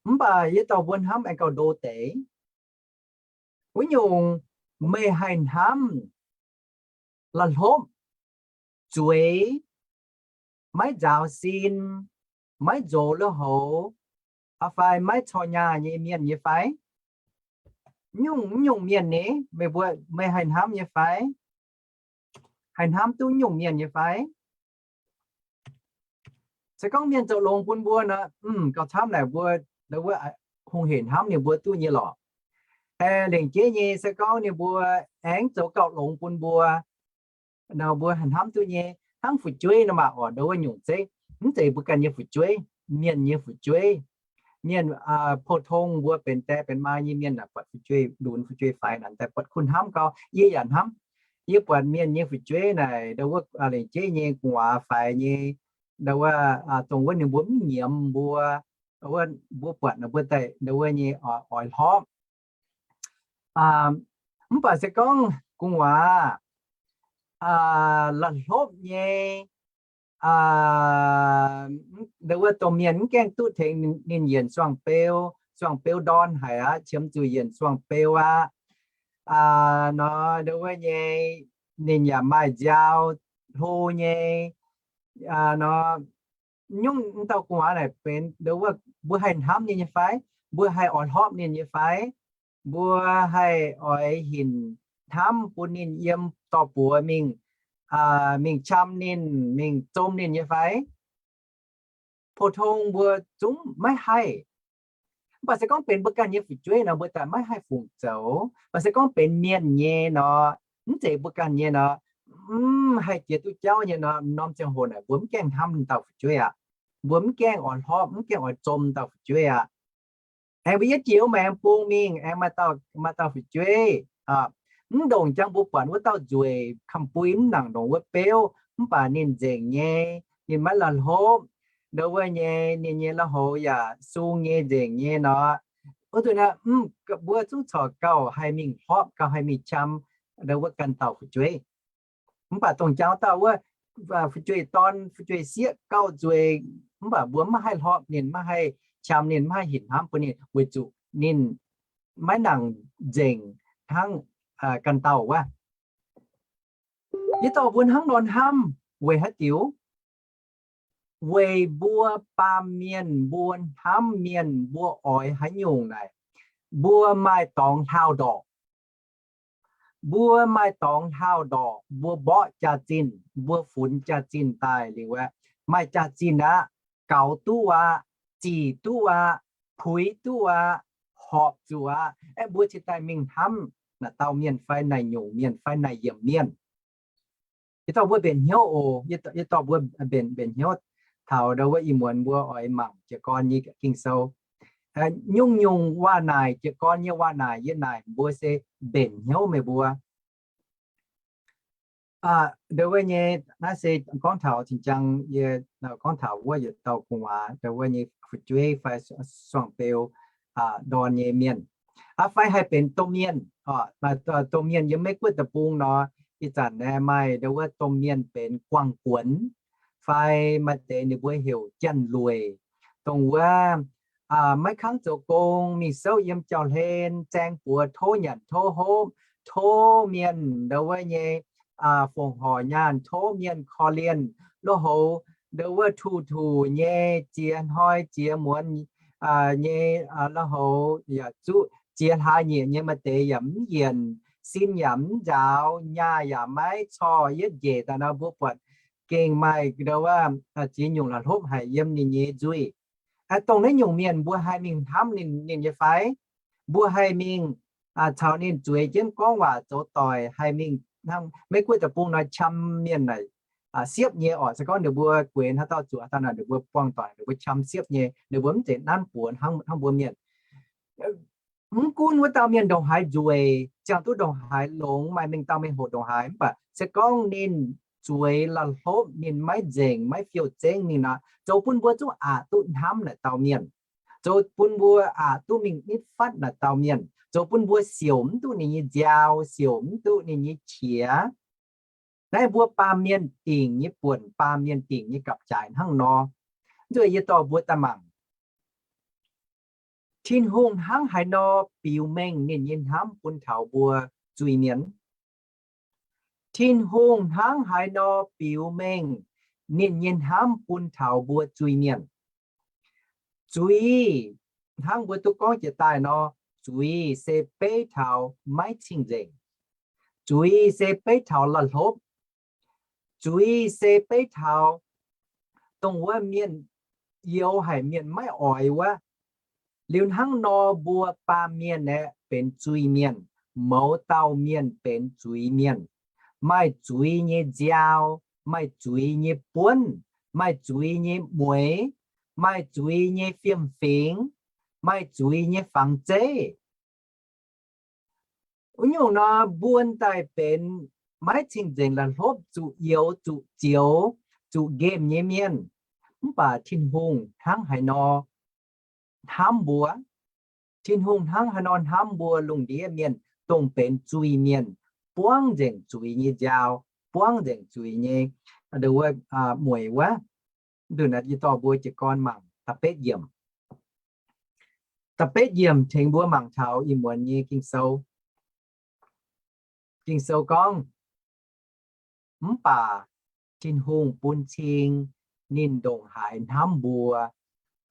Mv baac yie dauh mbuo hnamv aengx gauh ndo deix. Wuov nyungc, meih haih hnamv la'hlopv, zueiz, maiv nzaaux sin, maiv nzox lui-houx, fai maiv corc nyaah nyei mienh nyei fai? Nyungc, nyungc mienh ni, meih mbuo, meih haih hnamv nyei fai? Haih hnamv duqv nyungc mienh nyei fai? Se gorngv mienh zoux longx bun mbuo nor, gauh camv naaic mbuo, wuov, hungh hec hnamv ninh mbuo duqv nyei lorqc. Lengc jeiv nyei se gorngv ninh mbuo aengx zoux gauh longx bun mbuo nor, mbuo haih hnamv duqv nyei. Hnangv fu'jueiv nor maah, orqc, ndau wuov nyungc zeiv, mv zeiz mbuo ganh nyei fu'jueiv, mienh nyei fu'jueiv. Mienh, 普通 mbuo benx die benx maa nyei mienh naaic buatc fu'jueiv lunx fu'jueiv faix naaic daaih buatc kuh hnamv gau. Yie yaac hnamv. Yie buatc mienh nyei fu'jueiv naaic ndau wuov lengc jeiv nyei gu'nguaaz faix nyei, ndau wuov, dongh wuov ninh mbuo mv nyiemz mbuo, wuov mbuo buatc naaic mbuo daaih ndau wuov nyei oix hlopv. Mv baac se gorngv gu'nguaaz la'hlopv nyei, ndau wuov dongh mienh mv gaengh duqv tengx ninh yienc suangx-beu, suangx-beu ndorn haic aqv, qiemx zuqc yienc suangx-beu aqv. Nor ndau wuov nyei ninh yaac maaih nziaaux hlo nyei. Nor nyungc dauh gu'nguaaz naaic benx ndau wuov mbuo haih hnamv ninh nyei fai? Mbuo haih oix hlopv ninh nyei fai? Mbuo haih oix hinc hnamv bun ninh yiem dorh buoz mingh, mingh qam ninh, mingh zom ninh nyei fai? 普通 mbuo zungv maiv haih. Mv baac se gorngv benx mbuo ganh nyei fu'jueiv nor, mbuo daaih maiv haih fungc zoux. Mv baac se gorngv benx mienh nyei nor, mv zeiz mbuo ganh nyei nor, mv haih jiex duqv jauv nyei norm ziangh hoc naaic, mbuo mv gaengh hnamv dauh fu'jueiv aqv. Mbuo mv gaengh oix hlorpv, mv gaengh oix zom dauh fu'jueiv aqv. Aengx mbuo yietv jiex wuov maengx bung mingh, aengx maaih dauh, maaih dauh fu'jueiv, mv ndongc jangx mbuo buatc wuov dauh nzueic, kamx-bui mv nangc ndongc wuov beuv, mv baac ninh nzengc nyei, ninh maiv la'hlopv, ndau wuov nyei, ninh nyei lui-houx yaac sung nyei, nzengc nyei nor. Wuov zanc naaic, mbuo zungv corc gauh haih mingh hlorpv, gauh haih mingh qam ndau wuov ganh dauh fu'jueiv. Mv baac dongh jangx dauh wuov fu'jueiv dorn, fu'jueiv sieqv gauh nzueic, mv baac mbuo maiv haih hlorpv ninh, maiv haih qam ninh, maiv haih hinc hnamv bun ninh, weic zuqc ninh maiv nangc nzengc hnangv ganh dauh wuov. Yie dorh mbuo hnangv nor hnamv weic haaix diuc? Weic mbuo baamh mienh, mbuo hnamv mienh, mbuo oix haaix nyungc naaic, mbuo maaih dorngx hlaau ndorqc. Mbuo maaih dorngx hlaau ndorqc, mbuo mborqv jaax-zinh, mbuo funx jaax-zinh daaih liuz aeqv, maaih jaax-zinh aqv, gaux duqv aqv, zic duqv aqv, puix duqv aqv, horpc zuqc aqv, aeqv, mbuo cingx daaih mingh hnamv naaic dauh mienh fai naaic nyungc mienh fai naaic yiemc mienh. Yie dorh mbuo mbenc hnyouv oc. Yie dorh mbuo mbenc hnyouv taux ndau wuov ih muonz mbuo oix mangc jiez gorn nyei Ging-Sou. Nyungc-nyungc waac naaic, jiez gorn nyei waac naaic, yie naaic mbuo se mbenc hnyouv meih mbuo. Ndau wuov nyei, naaiv se gorngv taux cing-jang yie gorngv taux wuov yietc dauh gu'nguaaz ndau wuov nyei fu'jueiv fai suangx-beu ndorn nyei mienh, fai haih benx domh mienh. Domh mienh yiem Meiv-Guoqv deic-bung nor, ih zanc naaiv maaih ndau wuov domh mienh benx guangc guonx, fai maaih deix ninh mbuo heuc janx-lueic, dongh wuov maiv kangv zoux gong, mingh souv yiem jauv-hlen, zaeng buoz, tov nyanc tov hopv, tov mienh ndau wuov nyei fongc horc nyaanh, tov mienh korv-lienh, lui-houx ndau wuov tuc-tuc nyei, ziex hnoi ziex muonz nyei lui-houx yaac zuqv, ziex hlaax nyieqc nyei, maaih deix yaac mv yienc, sin yaac mv nzaaux, nyaah yaac maiv corc, yietv njiec daaih nor mbuo buatc gengh maaih ndau wuov ziex nyungc la'hlopv haic yiem ninh nyei nzuih. Dongh naaiv nyungc mienh mbuo haih mingh hnamv ninh, ninh nyei fai? Mbuo haih mingh caux ninh zueiz jienv gorngv waac zoux doic, haih mingh hnangv Meiv-Guoqv deic-bung nor qam mienh naaic siepv nyei orqc. Se gorngv ninh mbuo gueix haaix dauh zuqc haaix dauh naaic, ninh mbuo buangh doic, ninh mbuo qam siepv nyei, ninh mbuo mv zeiz nanv buoz hnangv mbuo mienh. Mv gunv wuov dauh mienh ndongc haaix nzueic, ziangh duqv ndongc haaix longx, maaih mengh dauh mengh hoc ndongc haaix, mv baac se gorngv ninh zueiz la'hlopv, ninh maiv nzengc, maiv fiou zengv ninh nor, zoux bun mbuo zungv aqc duqv hnamv naaic dauh mienh, zoux bun mbuo aqc duqv mingh nitv fatv naaic dauh mienh, zoux bun mbuo siouc mv duqv ninh nyei nziaaux, siouc mv duqv ninh nyei qiex. Naaiv mbuo baamh mienh dingc nyei buonc, baamh mienh dingc nyei gapv-jaaix hnangv nor. Nzueic yie dorh mbuo daaih mangc, Tin-Hungh hnangv haaix nor biux mengh ninh nyei hnamv bun taux mbuo zuiz-mienh? Tin-Hungh hnangv haaix nor biux mengh ninh nyei hnamv bun taux mbuo zuiz-mienh? Zuiz, hnangv mbuo duqv gorngv jiex daaih nor, zuiz se beiv taux maiv cing-nzengc. Zuiz se beiv taux la'hlopv. Zuiz se beiv taux dongh wuov mienh youx haic, mienh maiv oix wuov. Liuz hnangv nor mbuo baamh mienh aeqv, benx zuiz-mienh. Mouz dauh mienh benx zuiz-mienh, maaih zuiz nyei nziaaux, maaih zuiz nyei buonv, maaih zuiz nyei mueix, maaih zuiz nyei fiem-fingx, maaih zuiz nyei fangx zeiv. Wuov nyungc nor, mbuo daaih benx maiv cing-nzengc, la'hlopv, zuqc youx, zuqc zioux, zuqc nqemh nyei mienh. Mv baac Tin-Hungh hnangv haaix nor hnamv mbuo? Tin-Hungh hnangv haaix nor hnamv mbuo lungh ndiev mienh dongh benx zuiz-mienh, buangv nzengc zuiz nyei nziaaux, buangv nzengc zuiz nyei mueic wuov? Nduqc naaiv yie dorh mbuo jiez gorn mangc da'betv yiemc. Da'betv yiemc tengx mbuo mangc taux ih muonz nyei Ging-Sou. Ging-Sou gorngv, mv baac Tin-Hungh bun cing ninh ndongc haaix hnamv mbuo,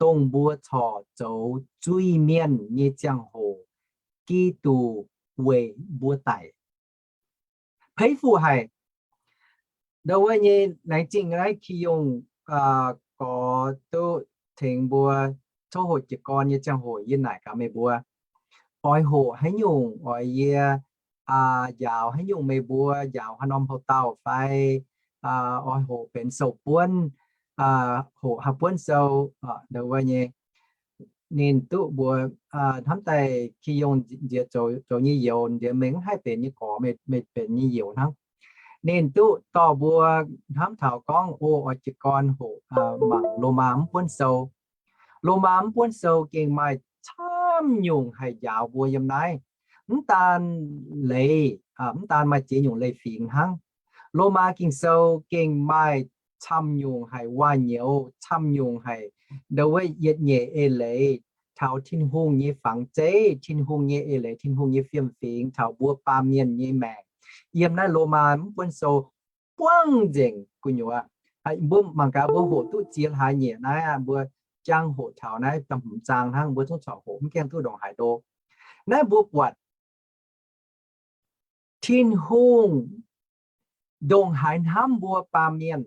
dongh mbuo corc zoux zuiz-mienh nyei ziangh hoc Giduc weic mbuo daic. Peiv fu haic. Ndau wuov nyei laengz zingh naaiv Ki-Yongh gorx duqv tengx mbuo tov hoqc jiez gorn nyei ziangh hoc yie naaic gaax meih mbuo, oix hoqc haaix nyungc oix yie njaaux haaix nyungc meih mbuo njaaux haaix norm houx-dauh fai oix hoqc benx sou-buonv, hoqc haaix buonv sou, ndo wuov nyei. Ninh duqv mbuox hnamv daaih ki yongh nziex zoux nyei youz nziex, meih mv haih benx nyei gorx, meih benx nyei youz hnangv. Ninh duqv dorh mbuo hnamv taux gorngv, o, oix jiez gorn hoqc mangc Lomaa mv buonv sou. Lomaa mv buonv sou gengh maaih camv nyungc haih njaaux mbuo yiem naaiv. Mv daan leiz, mv daan maaih ziex nyungc leiz-fingx hnangv. Lomaa Ging-Sou gengh maaih camv nyungc haic waac-nyouz, camv nyungc haic ndo wuov yietc nyeic eix leiz taux Tin-Hungh nyei fangx zeiv, Tin-Hungh nyei eix leiz, Tin-Hungh nyei fiem-fingx taux mbuo baamh mienh nyei maengc. Yiem naaiv Lomaa mv buonv sou buangv nzengc gu'nyuoz. Mbuo mangc gaax mbuo hoqc duqv ziex hlaax nyieqc naaiv, mbuo jangx hoqc taux naaiv da'hmz zaang hnangv, mbuo zungv corc hoqc mv gaengh duqv ndongc haaix ndo. Naaiv mbuo buatc Tin-Hungh ndongc haaix hnamv mbuo baamh mienh,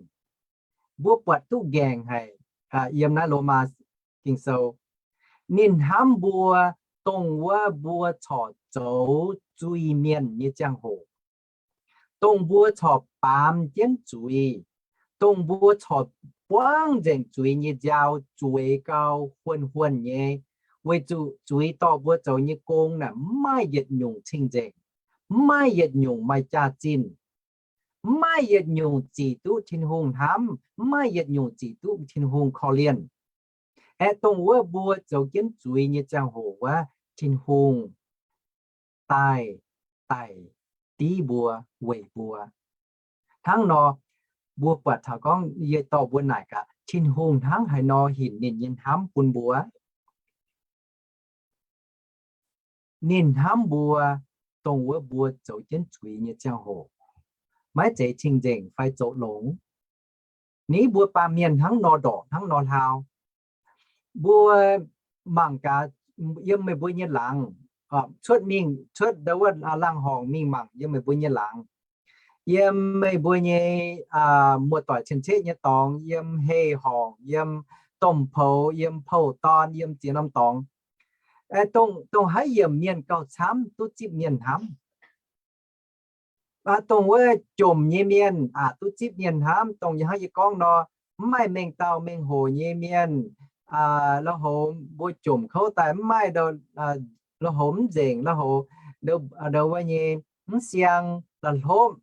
mbuo buatc duqv nqaengc haic. Yiem naaiv Lomaa Ging-Sou, ninh hnamv mbuo dongh wuov mbuo corc zoux zuiz-mienh nyei ziangh hoc, dongh mbuo corc baamz jienv zuiz, dongh mbuo corc buangv nzengc zuiz nyei nziaaux, zueiz gau, huonh huonh nyei, weic zuqc zuiz dorh mbuo zoux nyei gong naaic mv maaih yietc nyungc cing-nzengc, mv maaih yietc nyungc maaih jaax-zinh, mv maaih yietc nyungc zic duqv Tin-Hungh hnamv, mv maaih yietc nyungc zic duqv Tin-Hungh korv-lienh. Aeqv, dongh wuov mbuo zoux jienv zuiz nyei ziangh hoc wuov, Tin-Hungh daaih daic div mbuo weic mbuo. Hnangv nor, mbuo buatc taux gorngv yie dorh mbuo naaic gaax, Tin-Hungh hnangv haaix nor hinc ninh nyei hnamv bun mbuo. Ninh hnamv mbuo dongh wuov mbuo zoux jienv zuiz nyei ziangh hoc, maiv zeiz cing-nzengc fai zoux longx. Ninh mbuo baamh mienh hnangv nor ndorqc hnangv nor hlaau. Mbuo mangc gaax, yiem meih mbuo nyei laangz, cuotv mingh, cuotv ndo wuov laangz horngc mingh mangc yiem meih mbuo nyei laangz, yiem meih mbuo nyei muoz-doic cien-ceqv nyei dorngx, yiem hei horngc, yiem domh poux, yiem pou-dorn, yiem ziex norm dorngx, dongh haaix yiemc mienh gauh camv duqv zipv mienh hnamv. Dongh wuov jomc nyei mienh aqc duqv zipv mienh hnamv. Dongh hnangv yie gorngv nor, mv maaih mengh dauh mengh hoc nyei mienh, lo houx mbuo jomc kouv daaih mv maaih, lo houx mv nzengc, lo houx ndo wuov nyei mv siang, la'hlopv,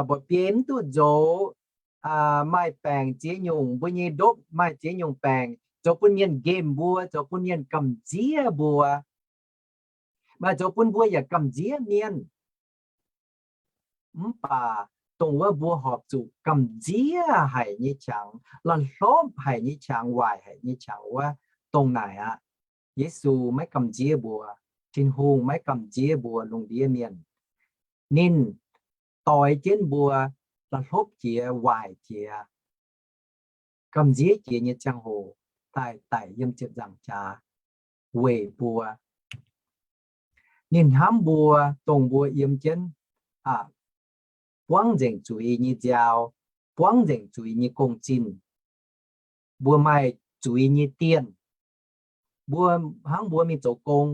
mba'biei mv duqv nzox, maaih baengc ziex nyungc, mbuo nyei ndopv maaih ziex nyungc baengc, zoux bun mienh nqemh mbuo, zoux bun mienh gamh nziev mbuo, maaih zoux bun mbuo yaac gamh nziev mienh. Mv baac dongh wuov mbuo horpc zuqc gamh nziev haic nyei qangx, la'hlopv haic nyei qangx, waaic haic nyei qangx wuov, dongh naaic aqv, Yesu maiv gamh nziev mbuo. Tin-Hungh maiv gamh nziev mbuo lungh ndiev mienh. Ninh doix jienv mbuo la'hlopv jiex, waaic jiex, gamh nziev jiex nyei ziangh hoc daaih daic yiem ziepc nzaangc jaax weic mbuo. Ninh hnamv mbuo, dongh mbuo yiem jienv buangv nzengc zuiz nyei nziaaux, buangv nzengc zuiz nyei gong-zinh. Mbuo maaih zuiz nyei dienh. Mbuo hnangv mbuo mingh zoux gong,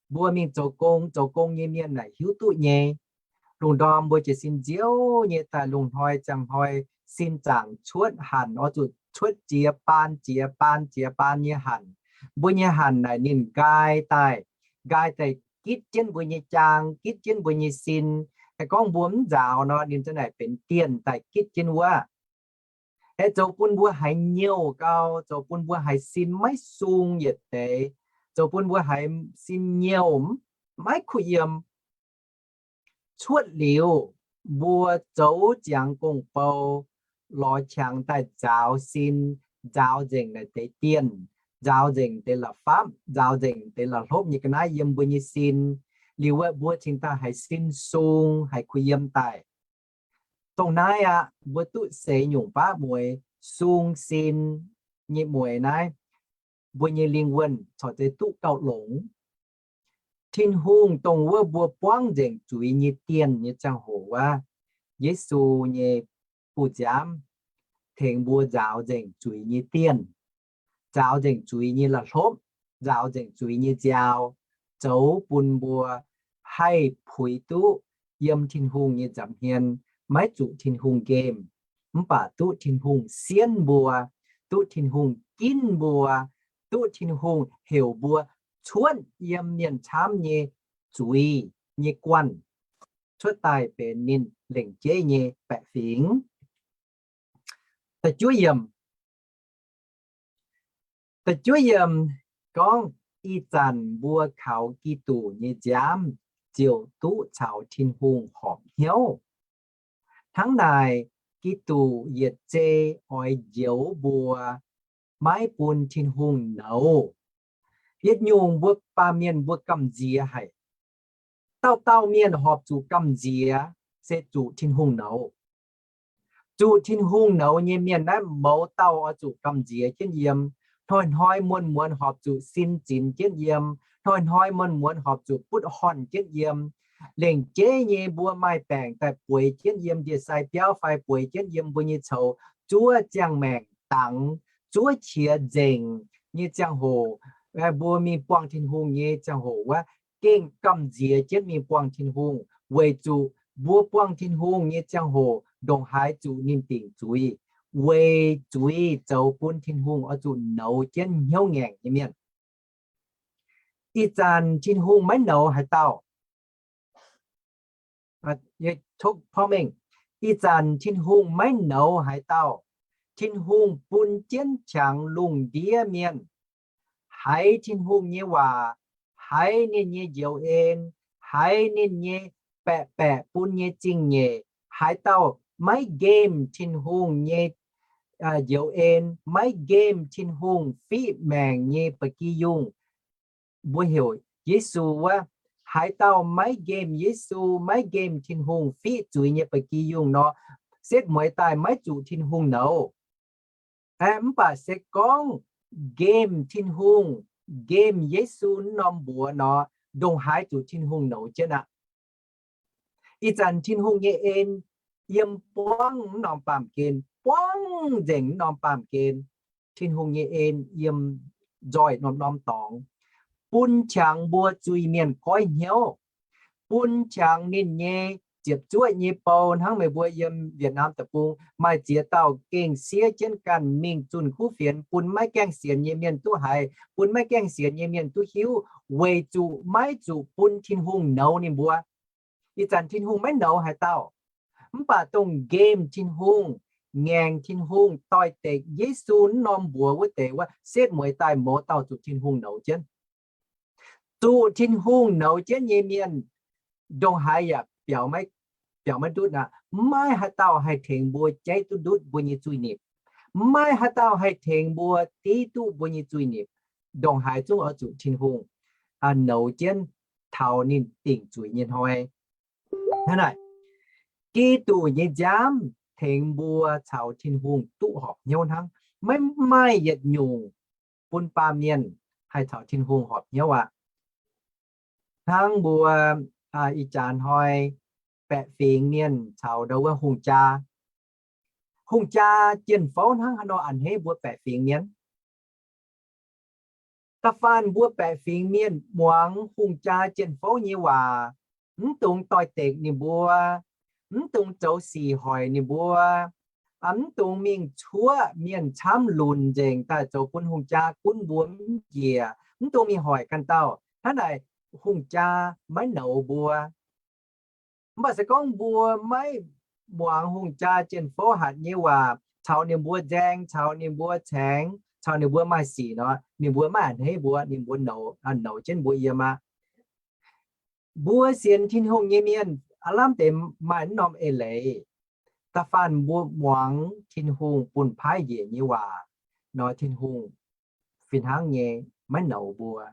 mbuo mingh zoux gong, zoux gong nyei mienh naaic hiuv duqv nyei. Lungh ndorm mbuo jiez sin nziouv nyei daaih, lungh hnoi ziangh hnoi sin zaangc cuotv hanc, oix zuqc cuotv jiex baan jiex baan jiex baan nyei hanc. Mbuo nyei hanc naaic ninh nqaai daaih, nqaai daaih gitv jienv mbuo nyei jaang, gitv jienv mbuo nyei sin. Aengx gorngv mbuo mv nzaaux nor, ninh za'naaic benx dienh daaih gitv jienv wuov. Aengx zoux bun mbuo haiz nyouh gau, zoux bun mbuo haiz sin maiv sung yietc deix, zoux bun mbuo haiz sin nyouh, maiv kuh yiem. Cuotv liuz, mbuo zoux ziangx gong-bou, lorz qangx daaih nzaaux sin, nzaaux nzengc naaic deix dienh, nzaaux nzengc deix la'fapv, nzaaux nzengc deix la'hlopv nyei ga'naaiv yiem mbuo nyei sin. Liuz wuov mbuo cingx daaih haiz sin sung, haiz kuh yiem daaih. Dongh naaiv aqv, mbuo duqv seix nyungc baav mueiz, sung sin nyei mueiz naaiv, mbuo nyei lingh wuonh corc zeiz duqv gauh longx. Tin-Hungh dongh wuov mbuo buangv nzengc zuiz nyei dienh nyei ziangh hoc wuov, Yesu nyei bu nziaamv tengx mbuo nzaaux nzengc zuiz nyei dienh, nzaaux nzengc zuiz nyei la'hlopv, nzaaux nzengc zuiz nyei nziaaux, zoux bun mbuo haih puix duqv yiem Tin-Hungh nyei nza'hmien, maiv zuqc Tin-Hungh nqemh, mv baac duqv Tin-Hungh sienv mbuo, duqv Tin-Hungh ginv mbuo, duqv Tin-Hungh heuc mbuo cuotv yiem mienh camv nyei zuiz nyei guanh, cuotv daaih benx ninh lengc jeiv nyei baeqc fingx. Da'juov yiemc, da'juov yiemc gorngv, ih zanc mbuo kaux Giduc nyei nziaamv ziouc duqv caux Tin-Hungh horpc hnyouv. Hnangv naaic, Giduc yietc zei oix njoux mbuo, maiv bun Tin-Hungh nouz. Yietc nyungc mbuo baamh mienh mbuo gamh nziex haic. Dauh dauh mienh horpc zuqc gamh nziex se zuqc Tin-Hungh nouz. Zuqc Tin-Hungh nouz nyei mienh naaiv mouz dauh oix zuqc gamh nziex jienv yiem. Hnoi-hnoi muonz-muonz horpc zuqc sin zinx jienv yiem. Hnoi-hnoi muonz-muonz horpc zuqc butv horngh jienv yiem. Lengc jeiv nyei mbuo maaih baengc daaih bueix jienv yiem ndie-sai biauv fai bueix jienv yiem mbuo nyei coux, zuov ziangh maengc dangx, zuov qiex nzengc nyei ziangh hoc, mbuo mingh buangh Tin-Hungh nyei ziangh hoc wuov, gengh gamh nziex jienv mingh buangh Tin-Hungh, weic zuqc mbuo buangh Tin-Hungh nyei ziangh hoc ndongc haaix zuqc ninh dingc zuiz, weic zuiz zoux bun Tin-Hungh oix zuqc nouz jienv hnyouv ngaengc nyei mienh. Ih zanc Tin-Hungh maiv nouz haaix dauh. Ih zanc Tin-Hungh maiv nouz haaix dauh. Tin-Hungh bun jienv qangx lungh ndiev mienh haiz Tin-Hungh nyei waac, haiz ninh nyei njoux en, haiz ninh nyei baeqc baeqc bun nyei zingh nyeic. Haaix dauh maiv nqemh Tin-Hungh nyei njoux en, maiv nqemh Tin-Hungh fiqv maengc nyei ba'gi yungh, mbuo heuc Yesu wuov, haaix dauh maiv nqemh Yesu, maiv nqemh Tin-Hungh fiqv zuiz nyei ba'gi yungh nor, setv mueiz daaih maiv zuqc Tin-Hungh nouz. Mv baac se gorngv nqemh Tin-Hungh, nqemh Yesu wuov norm mbuox nor, ndongc haaix zuqc Tin-Hungh nouz jienv aqv. Ih zanc Tin-Hungh nyei en yiem buangv wuov norm baamh gen, buangv nzengc wuov norm baamh gen. Tin-Hungh nyei en yiem nzoih norm-norm dorngx, bun qangx mbuo zuiz-mienh goiv hnyouv, bun qangx ninh nyei ziepc zuoqv nyei bou. Hnangv meih mbuo yiem Việt Nam deic-bung maaih ziex dauh gengh siev jienv ganh mingh zunh kuv fienx, bun maiv gaengh sienx nyei mienh duqv haiz, bun maiv gaengh sienx nyei mienh duqv hiuv, weic zuqc maiv zuqc bun Tin-Hungh nouz ninh mbuo. Ih zanc Tin-Hungh maiv nouz haaix dauh. Mv baac dongh nqemh Tin-Hungh, ngaengc Tin-Hungh, doix-dekc Yesu wuov norm mbuox wuov deix wuov, setv mueiz daaih mouz dauh zuqc Tin-Hungh nouz jienv. Zuqc Tin-Hungh nouz jienv nyei mienh, ndongc haaix yaac biaux maiv ndutv aqv. Maiv haaix dauh haih tengx mbuo jaiv duqv ndutv mbuo nyei zuiz-nipc. Maiv haaix dauh haih tengx mbuo div duqv mbuo nyei zuiz-nipc. Ndongc haaix zungv oix zuqc Tin-Hungh nouz jienv taux ninh dingc zuiz nyei hnoi. Hnangv naaic, Giduc nyei nziaamv tengx mbuo caux Tin-Hungh duqv horpc hnyouv hnangv. Maiv maaih yietc nyungc bun baamh mienh haih caux Tin-Hungh horpc hnyouv aqv. Hnangv mbuo ih jaax hnoi baeqc fingx mienh caux ndau wuov hungh jaa. Hungh jaa jien-fouv hnangv haaix nor a'hneiv mbuo baeqc fingx mienh? Da'faanh mbuo baeqc fingx mienh muangx hungh jaa jien-fouv nyei waac, mv dungx doix-dekc ninh mbuo, mv dungx zoux sic hoic ninh mbuo, mv dungx mingh cuoqv mienh camv lunc nzengc daaih zoux bun hungh jaa gunv mbuo mv njiec, mv dungx mingh hoic ganh dauh. Hnangv naaic hungh jaa maiv nouz mbuo. Mv baac se gorngv mbuo maiv muangx hungh jaa jien-fouv hatc nyei waac, caux ninh mbuo nzaeng, caux ninh mbuo caengx, caux ninh mbuo maaih sic nor, ninh mbuo maiv a'hneiv mbuo, ninh mbuo nouz, nouz jienv mbuo yiem aqv. Mbuo sienx Tin-Hungh nyei mienh aav lamh deix maaih mv norm eix leiz. Da'faanh mbuo muangx Tin-Hungh bun paaiv njiec nyei waac nor, Tin-Hungh fih hnangv nyei maiv nouz mbuo.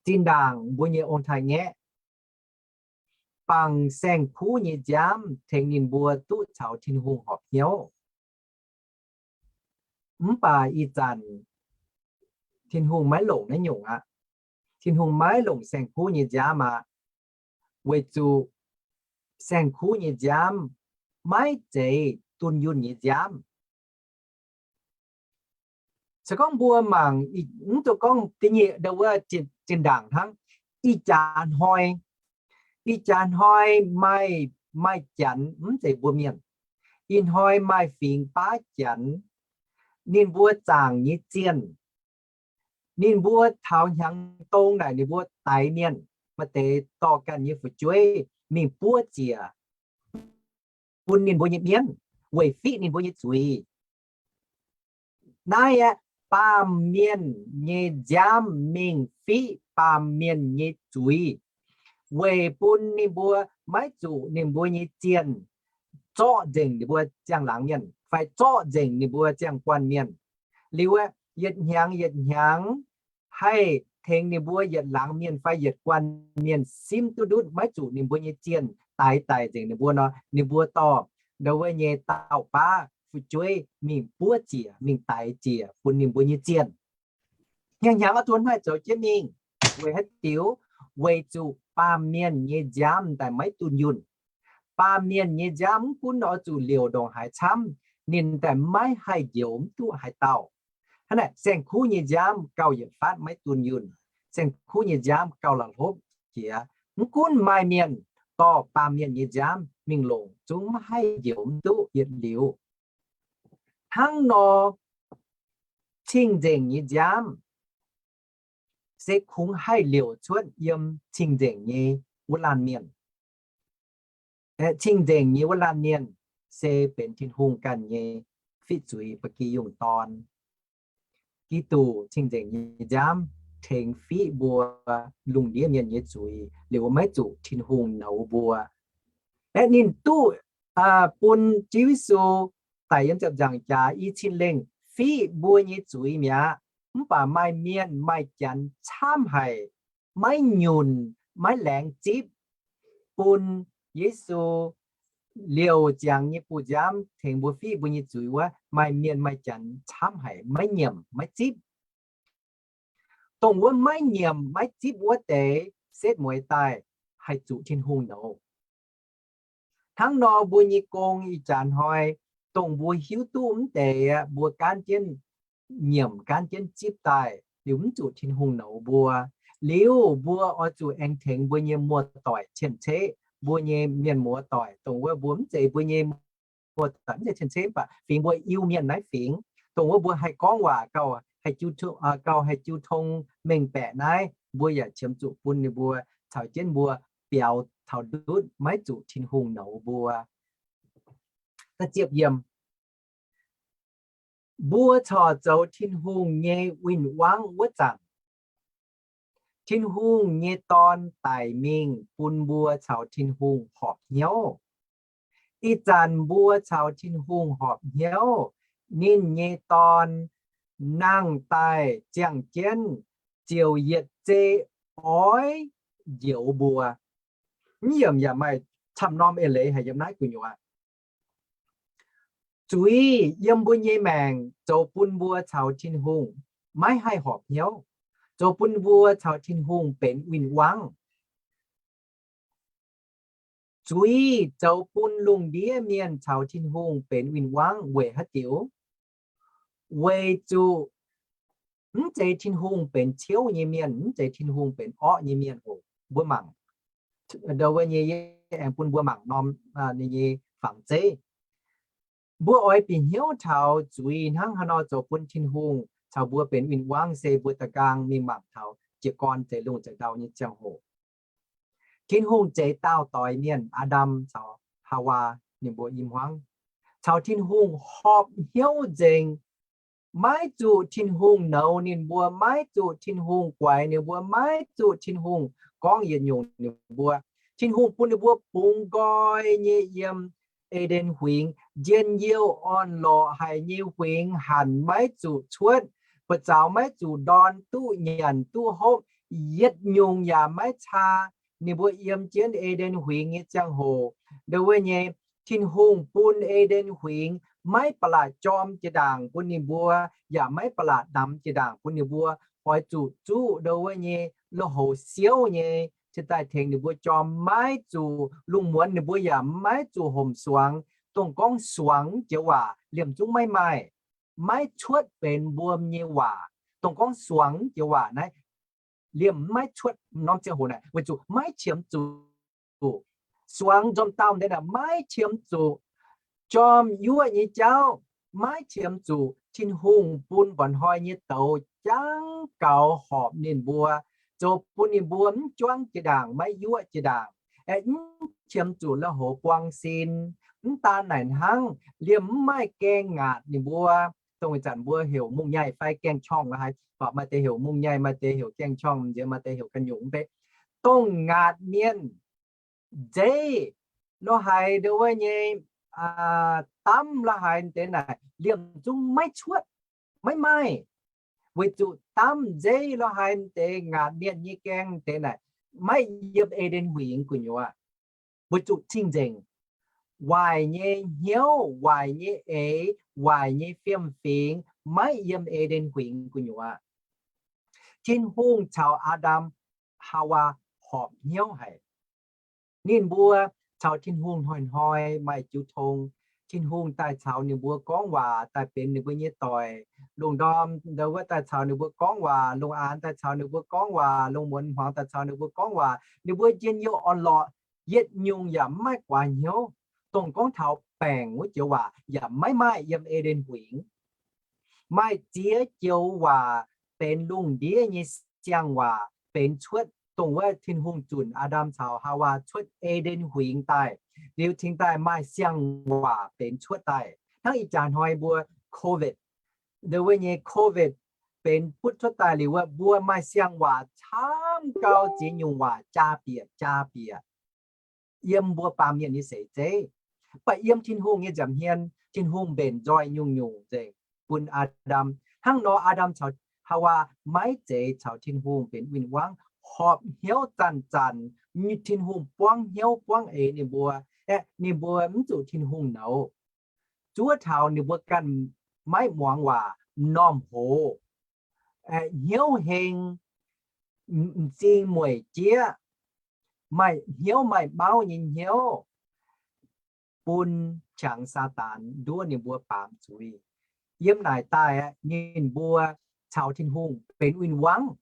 Zinh ndaangc mbuo nyei ong-taaix-ngaeqv bangc saeng-kuv nyei nziaamv tengx ninh mbuo duqv caux Tin-Hungh horpc hnyouv. Mv baac ih zanc Tin-Hungh maiv longc naaiv nyungc aqv. Tin-Hungh maiv longc saeng-kuv nyei nziaamv aqv, weic zuqc saeng-kuv nyei nziaamv maiv zeiz dunh yunh nyei nziaamv. Se gorngv mbuo mangc, mv dungx gorngv da'nyeic ndau wuov zinh ndaangc hnangv. ih jaax hnoi, ih jaax hnoi maaih, maaih Janx, mv zeiz mbuo Mienh. Ih hnoi maaih fingx baav Janx, ninh mbuo zaangc nyei zienh. Ninh mbuo taux hnyangx dong naaic ninh mbuo daix mienh, maaih deix dorh ganh nyei fu'jueiv mingh buov ziec bun ninh mbuo nyei mienv, weic fiqv ninh mbuo nyei zuiz. Naaiv aeqv, baamh mienh nyei nziaamv mingh fiqv baamh mienh nyei zuiz, weic bun ninh mbuo maiv zuqc ninh mbuo nyei zienh zorqv nzengc ninh mbuo ziangh laangz mienh, fai zorqv nzengc ninh mbuo ziangh guanh mienh. Liuz aeqv, yietc hnyangx yietc hnyangx haih tengx ninh mbuo yietc laangz mienh fai yietc guanh mienh simv duqv ndutv, maiv zuqc ninh mbuo nyei zienh daix daic nzengc ninh mbuo nor, ninh mbuo dorh ndau wuov nyei dauh baav fu'jueiv mingh buov ziec, mingh daix ziec bun ninh mbuo nyei zienh. Hnyangx-hnyangx oix zuqc hnangv naaiv zoux jienv mingh. Weic haaix diuc? Weic zuqc baamh mienh nyei nziaamv daaih maiv dunh yunh. Baamh mienh nyei nziaamv mv gunv oix zuqc liouc ndongc haaix camv, ninh daaih maiv haih njoux mv duqv haaix dauh. Hnangv naaic, saeng-kuv nyei nziaamv gauh yietc fatv maiv dunh yunh. Saeng-kuv nyei nziaamv gauh la'hlopv jiex. Mv gunv maaih mienh dorh baamh mienh nyei nziaamv mingh longc, zungv maiv haih njoux mv duqv yietc liuz. Hnangv nor, cing-nzengc nyei nziaamv se kungx haih liouc cuotv yiem cing-nzengc nyei wuov laanh mienh. Cing-nzengc nyei wuov laanh mienh se benx Tin-Hungh ganh nyei fiqv zuiz, ba'gi yungh dorn. Giduc cing-nzengc nyei nziaamv tengx fiqv mbuo lungh ndiev mienh nyei zuiz, liuz maiv zuqc Tin-Hungh nouz mbuo. Aeqv, ninh duqv bun Ziouv Yesu daic yiem ziepc nzaangc jaax i cin lengh fiqv mbuo nyei zuiz mi'aqv. Mv baac maaih mienh maaih Janx camv haic, maiv nyunc, maiv laengz zipv bun Yesu liouc ziangx nyei buoz-nziaamv tengx mbuo fiqv mbuo nyei zuiz wuov, maaih mienh maaih Janx camv haic, maiv nyiemc maiv zipv. Dongh wuov maiv nyiemc maiv zipv wuov deix setv mueiz daaih haih zuqc Tin-Hungh nouz. Hnangv nor mbuo nyei gong ih jaax hnoi, dongh mbuo hiuv duqv mv deix aqv, mbuo gaanv jienv nyiemc gaanv jienv zipv daaih, liuz mv zuqc Tin-Hungh nouz mbuo. Liuz mbuo oix zuqc aengx tengx mbuo nyei muoz-doic cien-ceqv, mbuo nyei mienh muoz-doic, dongh wuov mbuo mv zeiz mbuo nyei muoz-doic, mv zeiz cien-ceqv, mv baac fingx mbuo Iu-Mienh naaiv fingx, dongh wuov mbuo haih gorngv waac gauh haih jiu tong, gauh haih jiu tong mengh baeqc naaiv, mbuo yaac qiemx zuqc bun ninh mbuo caux jienv mbuo biaux taux ndutv maiv zuqc Tin-Hungh nouz mbuo. Mbuo corc zoux Tin-Hungh nyei win-wangv wuov zanc, Tin-Hungh nyei Dorn daic mingh bun mbuo caux Tin-Hungh horpc hnyouv. Ih zanc mbuo caux Tin-Hungh horpc hnyouv, ninh nyei Dorn nangh daaih ziangh jienv ziouc yietc zei oix njoux mbuo. Mv yiemc yaac maaih camv norm eix leiz haic yiem naaiv gu'nyuoz. Zuiz yiem mbuo nyei maengc zoux bun mbuo caux Tin-Hungh maiv haih horpc hnyouv, zoux bun mbuo caux Tin-Hungh benx win-wangv. Zuiz zoux bun lungh ndiev mienh caux Tin-Hungh benx win-wangv weic haaix diuc? Weic zuqc mv zeiz Tin-Hungh benx ciouv nyei mienh, mv zeiz Tin-Hungh benx orqv nyei mienh oc. Mbuo mangc, ndo wuov nyei, yie aengx bun mbuo mangc norm ninh nyei fangx zeiv. Mbuo oix bieqc hnyouv taux zuiz hnangv haaix nor zoux bun Tin-Hungh caux mbuo benx win-wangv se mbuo da'nqaang mingh mangc taux jiez gorn zeix lungh zeix ndau nyei ziangh hoc. Tin-Hungh zeix daauh doix mienh, Aa^ndam caux Haawaa, ninh mbuo i hmuangv caux Tin-Hungh horpc hnyouv nzengc. Maiv zuqc Tin-Hungh nouz ninh mbuo, maiv zuqc Tin-Hungh guaix ninh mbuo, maiv zuqc Tin-Hungh gorngv yietc nyungc ninh mbuo. Tin-Hungh bun ninh mbuo bungx nqoi nyei yiem E^nden Huingx, njien-youh orn-lorqc haic nyei huingx, hanc maiv zuqc cuotv, buoz-zaux maiv zuqc ndorn duqv nyanc duqv hopv, yietc nyungc yaac maiv caa. Ninh mbuo yiem jienv E^nden Huingx nyei ziangh hoc, ndo wuov nyei, Tin-Hungh bun E^nden Huingx maiv ba'laqc jorm jiex ndaangc bun ninh mbuo, yaac maiv ba'laqc namx jiex ndaangc bun ninh mbuo. Oix zuqc zuqv ndo wuov nyei lui-houx siouv nyei cingx daaih tengx ninh mbuo jorm, maiv zuqc lungh muonz ninh mbuo yaac maiv zuqc homc suangx. Dongh gorngv suangx jiex waac liemh zungv maiv maaih, maiv cuotv benx mbuo nyei waac. Dongh gorngv suangx jiex waac naaiv, liemh maiv cuotv norm ziangh hoc naaic, weic zuqc maiv qiemx zuqc. Suangx nzomc dauh deix naaic maiv qiemx zuqc. Jorm yuoqv nyei jauv maiv qiemx zuqc. Tin-Hungh bun mba'hnoi nyei douz jangv gaux horpc ninh mbuo, zoux bun ninh mbuo mv juangv jiex ndaangc, maiv yuoqv jiex ndaangc, aeqv, mv qiemx zuqc lui-houx buang sin. Mv daan naaic hnangv, liemh mv maaih gaengh ngaatc ninh mbuo. Dongh ih zanc mbuo heuc mungh nyaih fai gaengh qorngh la'haaix, baac maaih deix heuc mungh nyaih, maaih deix heuc gaengh qorngh, nziex maaih deix heuc ga'nyungc mv bei. Dongh ngaatc mienh, nzeiv la'haaix, ndau wuov nyei, damv la'haaix deix naaic, liemh zungv maiv cuotv, maiv maaih. Weic zuqc damv nzeiv la'haaix deix ngaatc mienh nyei gaeng deix naaic maiv yiem E^nden Huingx gu'nyuoz. Weic zuqc cing-nzengc, waaic nyei hnyouv, waaic nyei eix, waaic nyei fiem-fingx maiv yiem E^nden Huingx gu'nyuoz. Tin-Hungh caux Aa^ndam Haawaa horpc hnyouv haic. Ninh mbuo caux Tin-Hungh hnoi-hnoi maaih jiu tong. Tin-Hungh daaih caux ninh mbuo gorngv waac, daaih benx ninh mbuo nyei doic. Lungh ndorm ndau wuov daaih caux ninh mbuo gorngv waac, lungh aanx daaih caux ninh mbuo gorngv waac, lungh muonz hmuangx daaih caux ninh mbuo gorngv waac. Ninh mbuo njien-youh orn-lorqc, yietc nyungc yaac mv maaih guaax hnyouv. Dongh gorngv taux baengc wuov joux waac yaac maiv maaih yiem E^nden Huingx. Maaih ziex joux waac benx lungh ndiev nyei siang-waac benx cuotv, dongh wuov Tin-Hungh zunc Aa^ndam caux Haawaa cuotv E^nden Huingx daaih liuz cingx daaih maaih siang-waac benx cuotv daaih. Hnangv ih jaax hnoi mbuo COVID, ndau wuov nyei COVID benx butv cuotv daaih liuz wuov, mbuo maaih siang-waac camv gau, ziex nyungc waac jaa bieqc jaa bieqc. Yiem mbuo baamh mienh nyei seix zeiv, mv baac yiem Tin-Hungh nyei nza'hmien, Tin-Hungh mbenc nzoih nyungc-nyungc nzengc bun Aa^ndam. Hnangv nor Aa^ndam caux Haawaa maiv zeiz caux Tin-Hungh benx win-wangv, horpc hnyouv zanc-zanc, Tin-Hungh buangv hnyouv buangv eix ninh mbuo, aeqv, ninh mbuo mv zuqc Tin-Hungh nouz. Zuov taux ninh mbuo ganh maiv muangx waac, m'normh hoz, hnyouv heng, m'zing mueic jieqv, maaih hnyouv maaih mauv nyei hnyouv, bun qangx Saadaan nduov ninh mbuo baamz zuiz. Yiem naaic daaih aeqv, ninh mbuo caux Tin-Hungh benx win-wangv.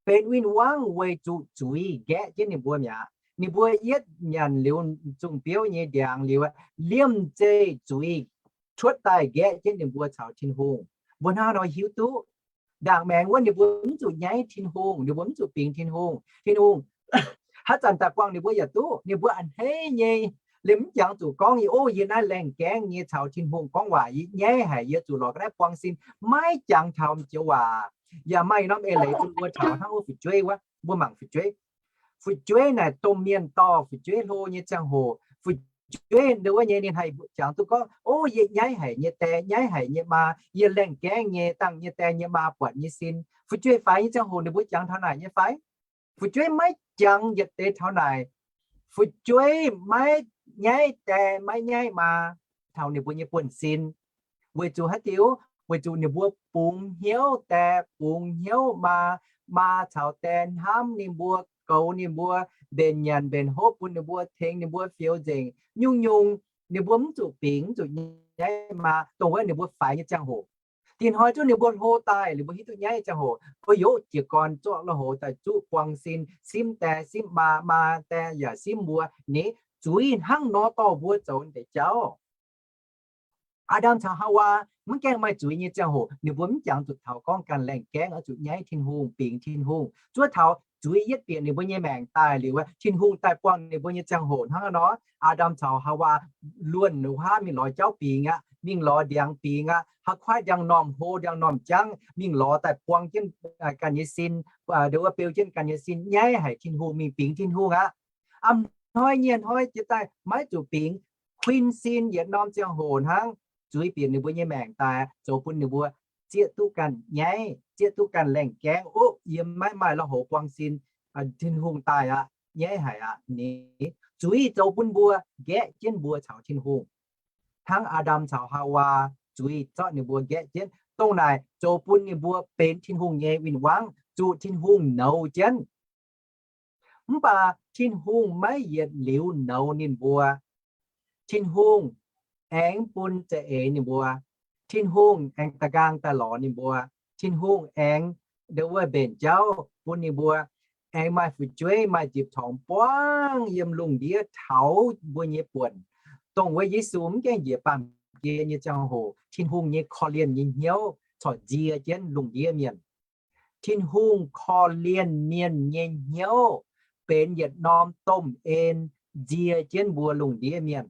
Benx win-wangv weic zuqc zuiz nqaeqv jienv ninh mbuo mi'aqv. Ninh mbuo yietv nyanc liuz zungh biouv nyei ndiangx liuz, liemh zeih zuiz cuotv daaih nqaeqv jienv ninh mbuo caux Tin-Hungh. Mbuo hnangv nor hiuv duqv, ndaangc maengx wuov ninh mbuo mv zuqc nyaiv Tin-Hungh, ninh mbuo mv zuqc bingx Tin-Hungh. Tin-Hungh haaix zanc daaih buangh ninh mbuo yaac duqv. Ninh mbuo a'hneiv nyei, liemh mv jangx zuqc gorngv, yie, o, yie naaiv laengh gaengv nyei caux Tin-Hungh gorngv waac, yie nyaiv haic, yie zuqc lorz ga'naaiv buang sin. Maiv jangx taux m'joux waac. Yaac maaih norm eix leiz bun mbuo taux hnangv wuov fu'jueiv wuov, mbuo mangc fu'jueiv. Fu'jueiv naaic domh mienh dorh fu'jueiv hlo nyei ziangh hoc, fu'jueiv ndau wuov nyei ninh haih jangx duqv gorngv, o, yie nyaiv haic nyei die, nyaiv haic nyei maa, yie laengh gaengv nyei dangh nyei die nyei maa buatc nyei sin. Fu'jueiv faix nyei ziangh hoc ninh mbuo jangx taux naaic nyei fai? Fu'jueiv maiv jangx yietc deix taux naaic. Fu'jueiv maiv nyaiv die maiv nyaiv maa taux ninh mbuo nyei buonv-sin. Weic zuqc haaix diuc? Weic zuqc ninh mbuo bungx hnyouv die, bungx hnyouv maa, maa caux die hnamv ninh mbuo, goux ninh mbuo, mbenc nyanc mbenc hopv bun ninh mbuo, tengx ninh mbuo fioux nzengc. Nyungc-nyungc ninh mbuo mv zuqc bingx, mv zuqc nyaiv maa, dongh wuov ninh mbuo faix nyei ziangh hoc. Dinh hnoi zungv ninh mbuo hlo daaih, ninh mbuo hiuv duqv nyaiv ziangh hoc, o, yaac jiez gorn zorqv lui-houx daaih zuqv buang sin, simv die simv maa, maa die yaac simv mbuo. Ni, zuiz hnangv nor dorh mbuo zoux deix jauv. Aa^ndam caux Haawaa mv gaengh maaih zuiz nyei ziangh hoc, ninh mbuo mv jangx zuqc taux gorngv ganh laengh gaengv oix zuqc nyaiv Tin-Hungh, bingx Tin-Hungh. Zuov taux zuiz yietv bieqc ninh mbuo nyei maengc daaih liuz, Tin-Hungh daaih buangh ninh mbuo nyei ziangh hoc hnangv nor, Aa^ndam caux Haawaa luonc huaav mingh lorz jauv bingx aqv, mingh lorz ndiangx bingx aqv, haaix kuaaiv ndiangx-normh hlo ndiangx-normh jangv mingh lorz daaih buang jienv ganh nyei sin, ndau wuov beu jienv ganh nyei sin, nyaiv haic Tin-Hungh, mingh bingx Tin-Hungh aqv. A'hnoi nyieh hnoi jiex daaih maiv zuqc bingx, kuin sin yietc norm ziangh hoc hnangv, zuiz bieqc ninh mbuo nyei maengc daaih, zoux bun ninh mbuo zieqv duqv ganh nyaiv, zieqv duqv ganh laengh gaengv, o, yie maiv maaih lui-houx buang sin, Tin-Hungh daaih aqv, nyaiv haic aqv. Ni, zuiz zoux bun mbuo nqaeqv jienv mbuo caux Tin-Hungh, hnangv Aa^ndam caux Haawaa zuiz zorqv ninh mbuo nqaeqv jienv. Dongh naaic zoux bun ninh mbuo benx Tin-Hungh nyei win-wangv, zuqc Tin-Hungh nouz jienv. Mv baac Tin-Hungh maiv yietc liuz nouz ninh mbuo. Tin-Hungh aengx bun za'eix ninh mbuo. Tin-Hungh aengx da'nqaang daaih lorz ninh mbuo. Tin-Hungh aengx ndau wuov mbenc jauv bun ninh mbuo, aengx maaih fu'jueiv maaih nzipc torngx buangv yiem lungh ndiev taux mbuo nyei buonc, dongh wuov Yesu mv gaengh njiec baamh gen nyei ziangh hoc, Tin-Hungh nyei korv-lienh nyei hnyouv corc nzie jienv lungh ndiev mienh. Tin-Hungh korv-lienh mienh nyei hnyouv benx yietc norm domh en nzie jienv mbuo lungh ndiev mienh.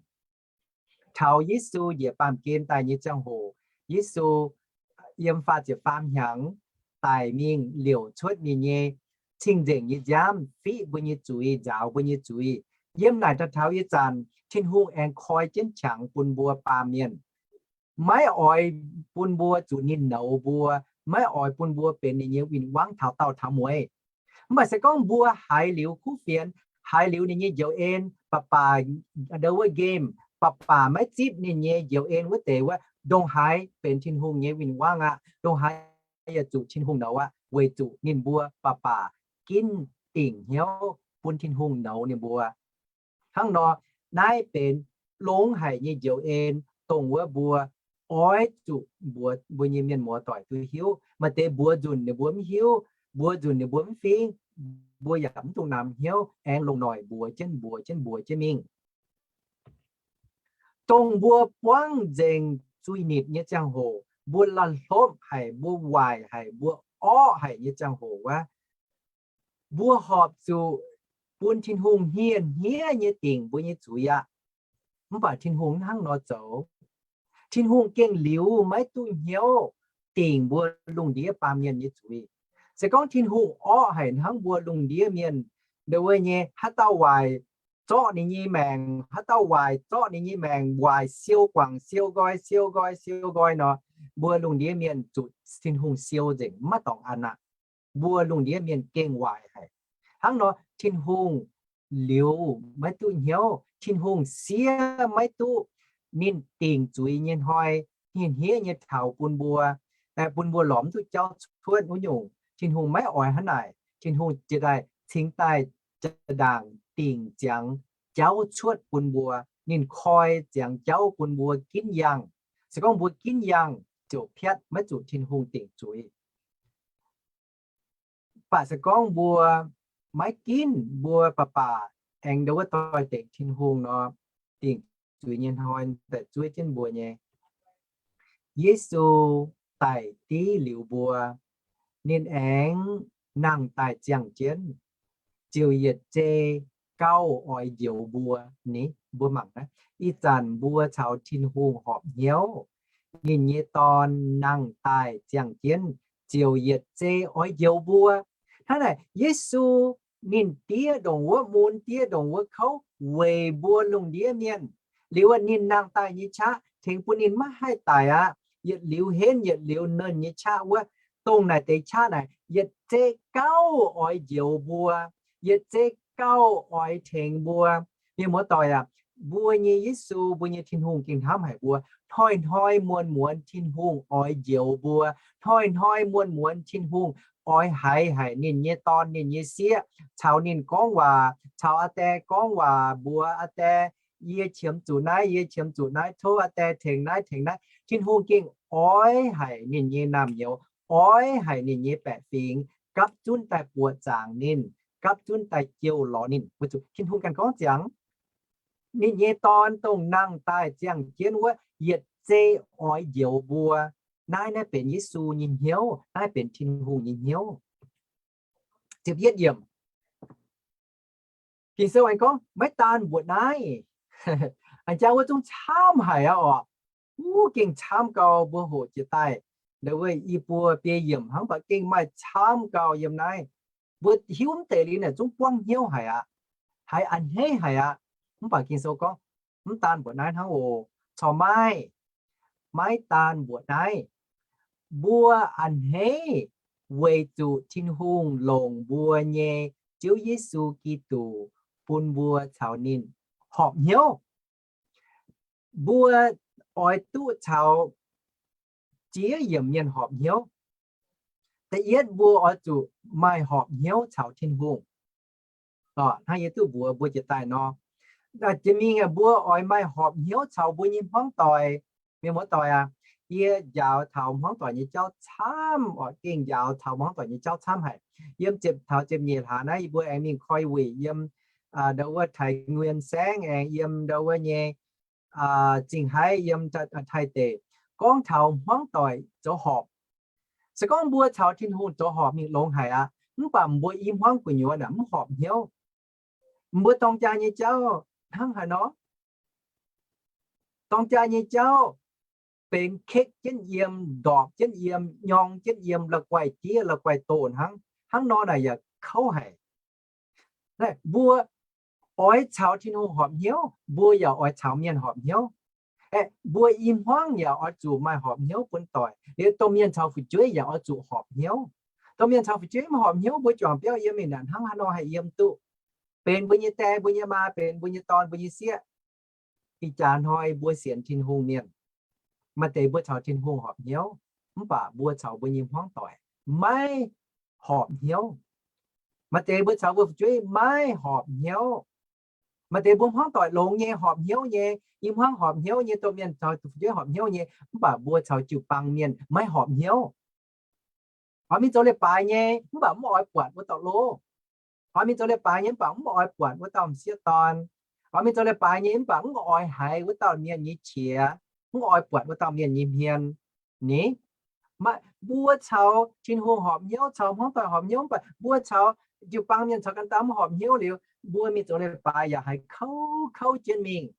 Taux Yesu njiec baamh gen daaih nyei ziangh hoc, Yesu yiem faah ziepc faam hnyangx daic mingh liouc cuotv ninh nyei cing-nzengc nyei nziaamv fiqv mbuo nyei zuiz, nzaaux mbuo nyei zuiz. Yiem naaic daaih taux ih zanc Tin-Hungh aengx koi jienv qangx bun mbuo baamh mienh, maiv oix bun mbuo zuqc ninh nouz mbuo, maiv oix bun mbuo benx ninh nyei win-wangv taux daauh taux mueiz. Mv baac se gorngv mbuo haiz liuz kuv fienx, haiz liuz ninh nyei njoux en, baac baac ndau wuov game, baac baac maiv zipv ninh nyei njoux en wuov deix wuov, ndongc haaix benx Tin-Hungh nyei win-wangv aqv, ndongc haaix yaac zuqc Tin-Hungh nouz aqv, weic zuqc ninh mbuo baac baac ginv dingc hnyouv bun Tin-Hungh nouz ninh mbuo. Hnangv nor, naaiv benx longx haic nyei njoux en, dongh wuov mbuo oix zuqc mbuox mbuo nyei mienh muoz doic duqv hiuv. Maaih deix mbuox nzunc ninh mbuo mv hiuv, mbuox nzunc ninh mbuo mv fingx, mbuo yaac mv dungx namx hnyouv, aengx longc noic mbuox jienv mbuox jienv mbuox jienv mingh. Dongh mbuo buangv nzengc zuiz-nipc nyei ziangh hoc, mbuo la'hlopv haic, mbuo waaic haic, mbuo orqv haic nyei ziangh hoc wuov, mbuo horpc zuqc bun Tin-Hungh hniev-hniev nyei dingc mbuo nyei zuiz aqv. Mv baac Tin-Hungh mv hnangv nor zoux. Tin-Hungh gengh liuz maiv duqv hnyouv dingc mbuo lungh ndiev baamh mienh nyei zuiz. Se gorngv Tin-Hungh orqv haic hnangv mbuo lungh ndiev mienh ndau wuov nyei, haaix dauh waaic zorqv ninh nyei maengc, haaix dauh waaic zorqv ninh nyei maengc, waaic siou guangc siou nqoi, siou nqoi siou nqoi nor, mbuo lungh ndiev mienh zuqc Tin-Hungh siou nzengc, maiv dorngc an aqv. Mbuo lungh ndiev mienh gengh waaic haic. Hnangv nor Tin-Hungh liuz maiv duqv hnyouv, Tin-Hungh siev maiv duqv ninh dingc zuiz nyei hnoi, hniev-hniev nyei taux bun mbuo, bun mbuo lorz mv duqv jauv cuotv wuov nyungc. Tin-Hungh maiv oix hnangv naaic. Tin-Hungh jiex daaih cingx daaih jaa-ndaangc dingc ziangx jauv cuotv bun mbuo. Ninh koi ziangx jauv bun mbuo ginv yangh. Se gorngv mbuo ginv yangh ziouc piatv, maiv zuqc Tin-Hungh dingc zuiz. Mv baac se gorngv mbuo maiv ginv, mbuo baac baac aengx ndau wuov doix-dekc Tin-Hungh nor, dingc zuiz nyei hnoi daaih zuov jienv mbuo nyei. Yesu daic div liuz mbuo, ninh aengx nangh daaih ziangh jienv, ziouc yietc zei gauh oix njoux mbuo ni. Mbuo mangc naaiv, ih zanc mbuo caux Tin-Hungh horpc hnyouv, ninh nyei Dorn nangh daaih ziangh jienv, ziouc yietc zei oix njoux mbuo. Hnangv naaic, Yesu ninh diev ndongc wuov mun, diev ndongc wuov kouv weic mbuo lungh ndiev mienh. Liuz ninh nangh daaih nyei qaqv tengx bun ninh maiv haih daic aqv. Yietc liuz henv yietc liuz nernh nyei qaqv wuov, dongh naaic deix qaqv naaic yietc zei gauh oix njoux mbuo, yietc zei gauh oix tengx mbuo. Mienh muoz doic aac, mbuo nyei Yesu, mbuo nyei Tin-Hungh gengh hnamv haic mbuo. Hnoi-hnoi muonz-muonz Tin-Hungh oix njoux mbuo. Hnoi-hnoi muonz-muonz Tin-Hungh oix haiz haic ninh nyei Dorn, ninh nyei sieqv, caux ninh gorngv waac, caux aa die gorngv waac, mbuox aa die, yie qiemx zuqc naaiv, yie qiemx zuqc naaiv, tov aa die tengx naaiv tengx naaiv. Tin-Hungh gengh oix haic ninh nyei naamh nyouz, oix haic ninh nyei baeqc fingx, gapv zunv daaih buoqc zaangc ninh, gapv zunv daaih jouh lorz ninh. Weic zuqc Tin-Hungh ganh gorngv ziangx, ninh nyei Dorn dongh nangh daaih ziangh jienv wuov, yietc zei oix njoux mbuo. Naaiv, naaiv benx Yesu nyei hnyouv, naaiv benx Tin-Hungh nyei hnyouv. Ziepc yietv yiemc, Ging-Sou aengx gorngv maiv daan mbuoqc naaiv, a'jang wuov zungv camv haic aqv orqc. Wuov gengh camv gau, mbuo hoqc jiex daaih, ndau wuov i buo biei yiemc hnangv baac gengh maaih camv gau yiem naaiv. Mbuo hiuv mv deix liuz naaic zungv buangv hnyouv haic aqv, haiz a'hneiv haic aqv. Mv baac Ging-Sou gorngv, mv daan mbuoqc naaiv hnangv oc. Corc maiv, maiv daan mbuoqc naaiv. Mbuo a'hneiv weic zuqc Tin-Hungh longc mbuo nyei Ziouv Yesu Giduc bun mbuo caux ninh horpc hnyouv. Mbuo oix duqv caux ziex yiemc mienh horpc hnyouv. Da'yietv, mbuo oix zuqc maaih horpc hnyouv caux Tin-Hungh. Hnangv yie duqv mbuox mbuo jiex daaih nor, jiex mingh aah, mbuo oix maaih horpc hnyouv caux mbuo nyei hmuangv doic. Mienh muoz-doic aac, yie njaaux taux hmuangv doic nyei jauv camv oc, gengh njaaux taux hmuangv doic nyei jauv camv haic. Yiem ziepc, taux ziepc nyeic hlaax naaiv yie mbuo aengx mingh koi wuic yiem ndau wuov Taiv-Nguyen saengv aengx yiem ndau wuov nyei Zingh Haiv yiem Taiv deic, gorngv taux hmuangv doic zoux horpc. Se gorngv mbuo caux Tin-Hungh zoux horpc mingh longx haic aqv, mv baac mbuo i hmuangv gu'nyuoz naaic mv horpc hnyouv. Mbuo dorng jaa nyei jauv hnangv haaix nor? Dorng jaa nyei jauv benx kekv jienv yiem, ndorpc jienv yiem, nyorng jienv yiem, la'guaih diev la'guaih doh hnangv. Hnangv nor naaic yaac kouv haic. Mbuo oix caux Tin-Hungh horpc hnyouv, mbuo yaac oix caux mienh horpc hnyouv. Aeqv, mbuo i hmuangv yaac oix zuqc maaih horpc hnyouv bun doic. Liuz domh mienh caux fu'jueiv yaac oix zuqc horpc hnyouv. Domh mienh caux fu'jueiv maiv horpc hnyouv, mbuo juangc biauv yiem mingh naaic hnangv haaix nor haih yiem duqv? Benx mbuo nyei die, mbuo nyei maa, benx mbuo nyei dorn, mbuo nyei sieqv. Ih jaax hnoi mbuo sienx Tin-Hungh mienh, maaih deix mbuo caux Tin-Hungh horpc hnyouv, mv baac mbuo caux mbuo nyei hmuangv doic maiv horpc hnyouv. Maaih deix mbuo caux mbuo fu'jueiv maiv horpc hnyouv. Maaih deix mbuo hmuangv doic longx nyei, horpc hnyouv nyei, i hmuangv horpc hnyouv nyei, domh mienh caux fu'jueiv horpc hnyouv nyei, mv baac mbuo caux jiu-baang mienh maiv horpc hnyouv. Oix mingh zoux leiz-baaix nyei, mv baac mv oix buatc wuov dauh loh. Oix mingh zoux leiz-baaix nyei, mv baac mv oix buatc wuov dauh m'sieqv dorn. Oix mingh zoux leiz-baaix nyei, mv baac mv oix haiz wuov dauh mienh nyei qiex, mv oix buatc wuov dauh mienh nyei hmien. Ni, mbuo caux Tin-Hungh horpc hnyouv, caux hmuangv doic horpc hnyouv, mv baac mbuo caux jiu-baang mienh caux ganh dauh mv horpc hnyouv liuz, mbuo mingh zoux leiz-baaix yaac haiz kouv kouv jienv mingh.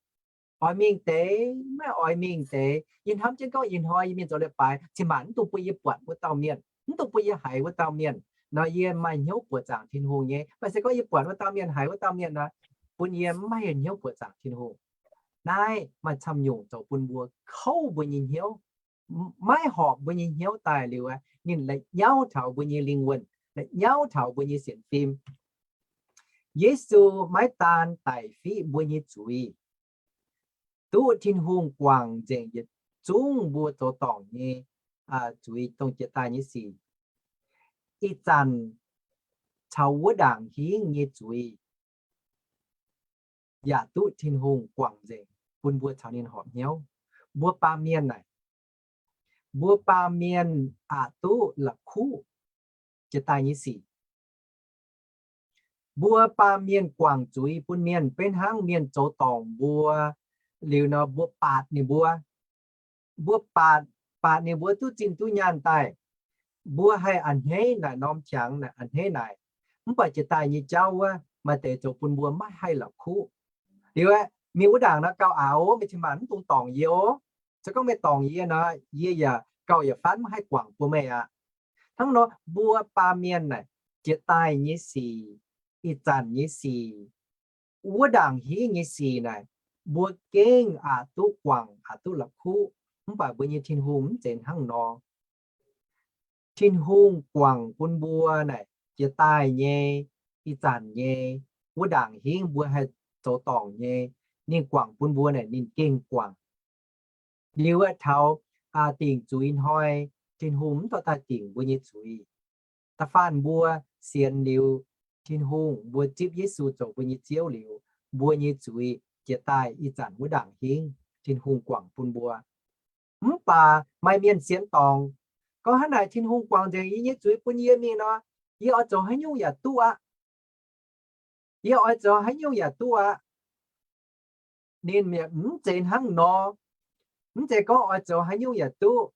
Oix mingh deix, maiv oix mingh deix. Yie hnamv jienv gorngv ih hnoi yie mingh zoux leiz-baaix, cin-maanc mv dungx bun yie buatc wuov dauh mienh, mv dungx bun yie haiz wuov dauh mienh nor, yie maaih hnyouv buoqc zaangc Tin-Hungh nyei. Mv baac se gorngv yie buatc wuov dauh mienh, haiz wuov dauh mienh nor, bun yie mv maaih hnyouv buoqc zaangc Tin-Hungh. Naaiv maaih camv nyungc zoux bun mbuo kouv mbuo nyei hnyouv, maiv horpc mbuo nyei hnyouv daaih liuz, ninh la'nyauv taux mbuo nyei lingh wuonh, la'nyauv taux mbuo nyei sienx fim. Yesu maiv daan daic fiqv mbuo nyei zuiz, duqv Tin-Hungh guangc nzengc yietc zungv mbuo zoux dorngc nyei zuiz dongh jiex daaih nyei sic. Ih zanc caux wuov ndaangc hingv nyei zuiz yaac duqv Tin-Hungh guangc nzengc bun mbuo caux ninh horpc hnyouv. Mbuo baamh mienh naaic, mbuo baamh mienh aqc duqv la'kuqv jiex daaih nyei sic. Mbuo baamh mienh guangc zuiz bun mienh, beiv hnangv mienh zoux dorngc mbuo liuz nor, mbuo baatc ninh mbuo. Mbuo baatc, baatc ninh mbuo duqv zinh duqv nyaanh daaih. Mbuo haih a'hneiv naaic norm qangx naaic, a'hneiv naaic. Mv baac jiex daaih nyei jauv wuov, maaih deix zoux bun mbuo maiv haih la'kuqv. Liuz aeqv, mingh wuov ndaangc nor gauh aqc, meih cin-maanc mv dungx dorngc yie oc. Se gorngv meih dorngc yie nor, yie yaac gauh yietc faanv maiv haih guangc bun meih aqv. Hnangv nor, mbuo baamh mienh naaic, jiex daaih nyei sic, ih zanc nyei sic, wuov ndaangc hingv nyei sic naaic, mbuo gengh aqc duqv guangc, aqc duqv la'kuqv. Mv baac mbuo nyei Tin-Hungh mv zeiz hnangv nor. Tin-Hungh guangc bun mbuo naaic, jiex daaih nyei, ih zanc nyei, wuov ndaangc hingv mbuo haih zoux dorngc nyei, ninh guangc bun mbuo naaic ninh gengh guangc. Liuz aeqv, taux dingc zuiz hnoi, Tin-Hungh mv dorh daaih dingc mbuo nyei zuiz. Da'faanh mbuo sienx liuz Tin-Hungh, mbuo zipv Yesu zoux mbuo nyei Ziouv liuz, mbuo nyei zuiz jiex daaih ih zanc wuov ndaangc hingv Tin-Hungh guangc bun mbuo. Mv baac maaih mienh sienx dorngc, gorngv hnangv naaic, Tin-Hungh guangc nzengc yie nyei zuiz bun yie mingh nor, yie oix zoux haaix nyungc yaac duqv aqv. Yie oix zoux haaix nyungc yaac duqv aqv. Ninh mv zeiz hnangv nor. Mv zeiz gorngv oix zoux haaix nyungc yaac duqv.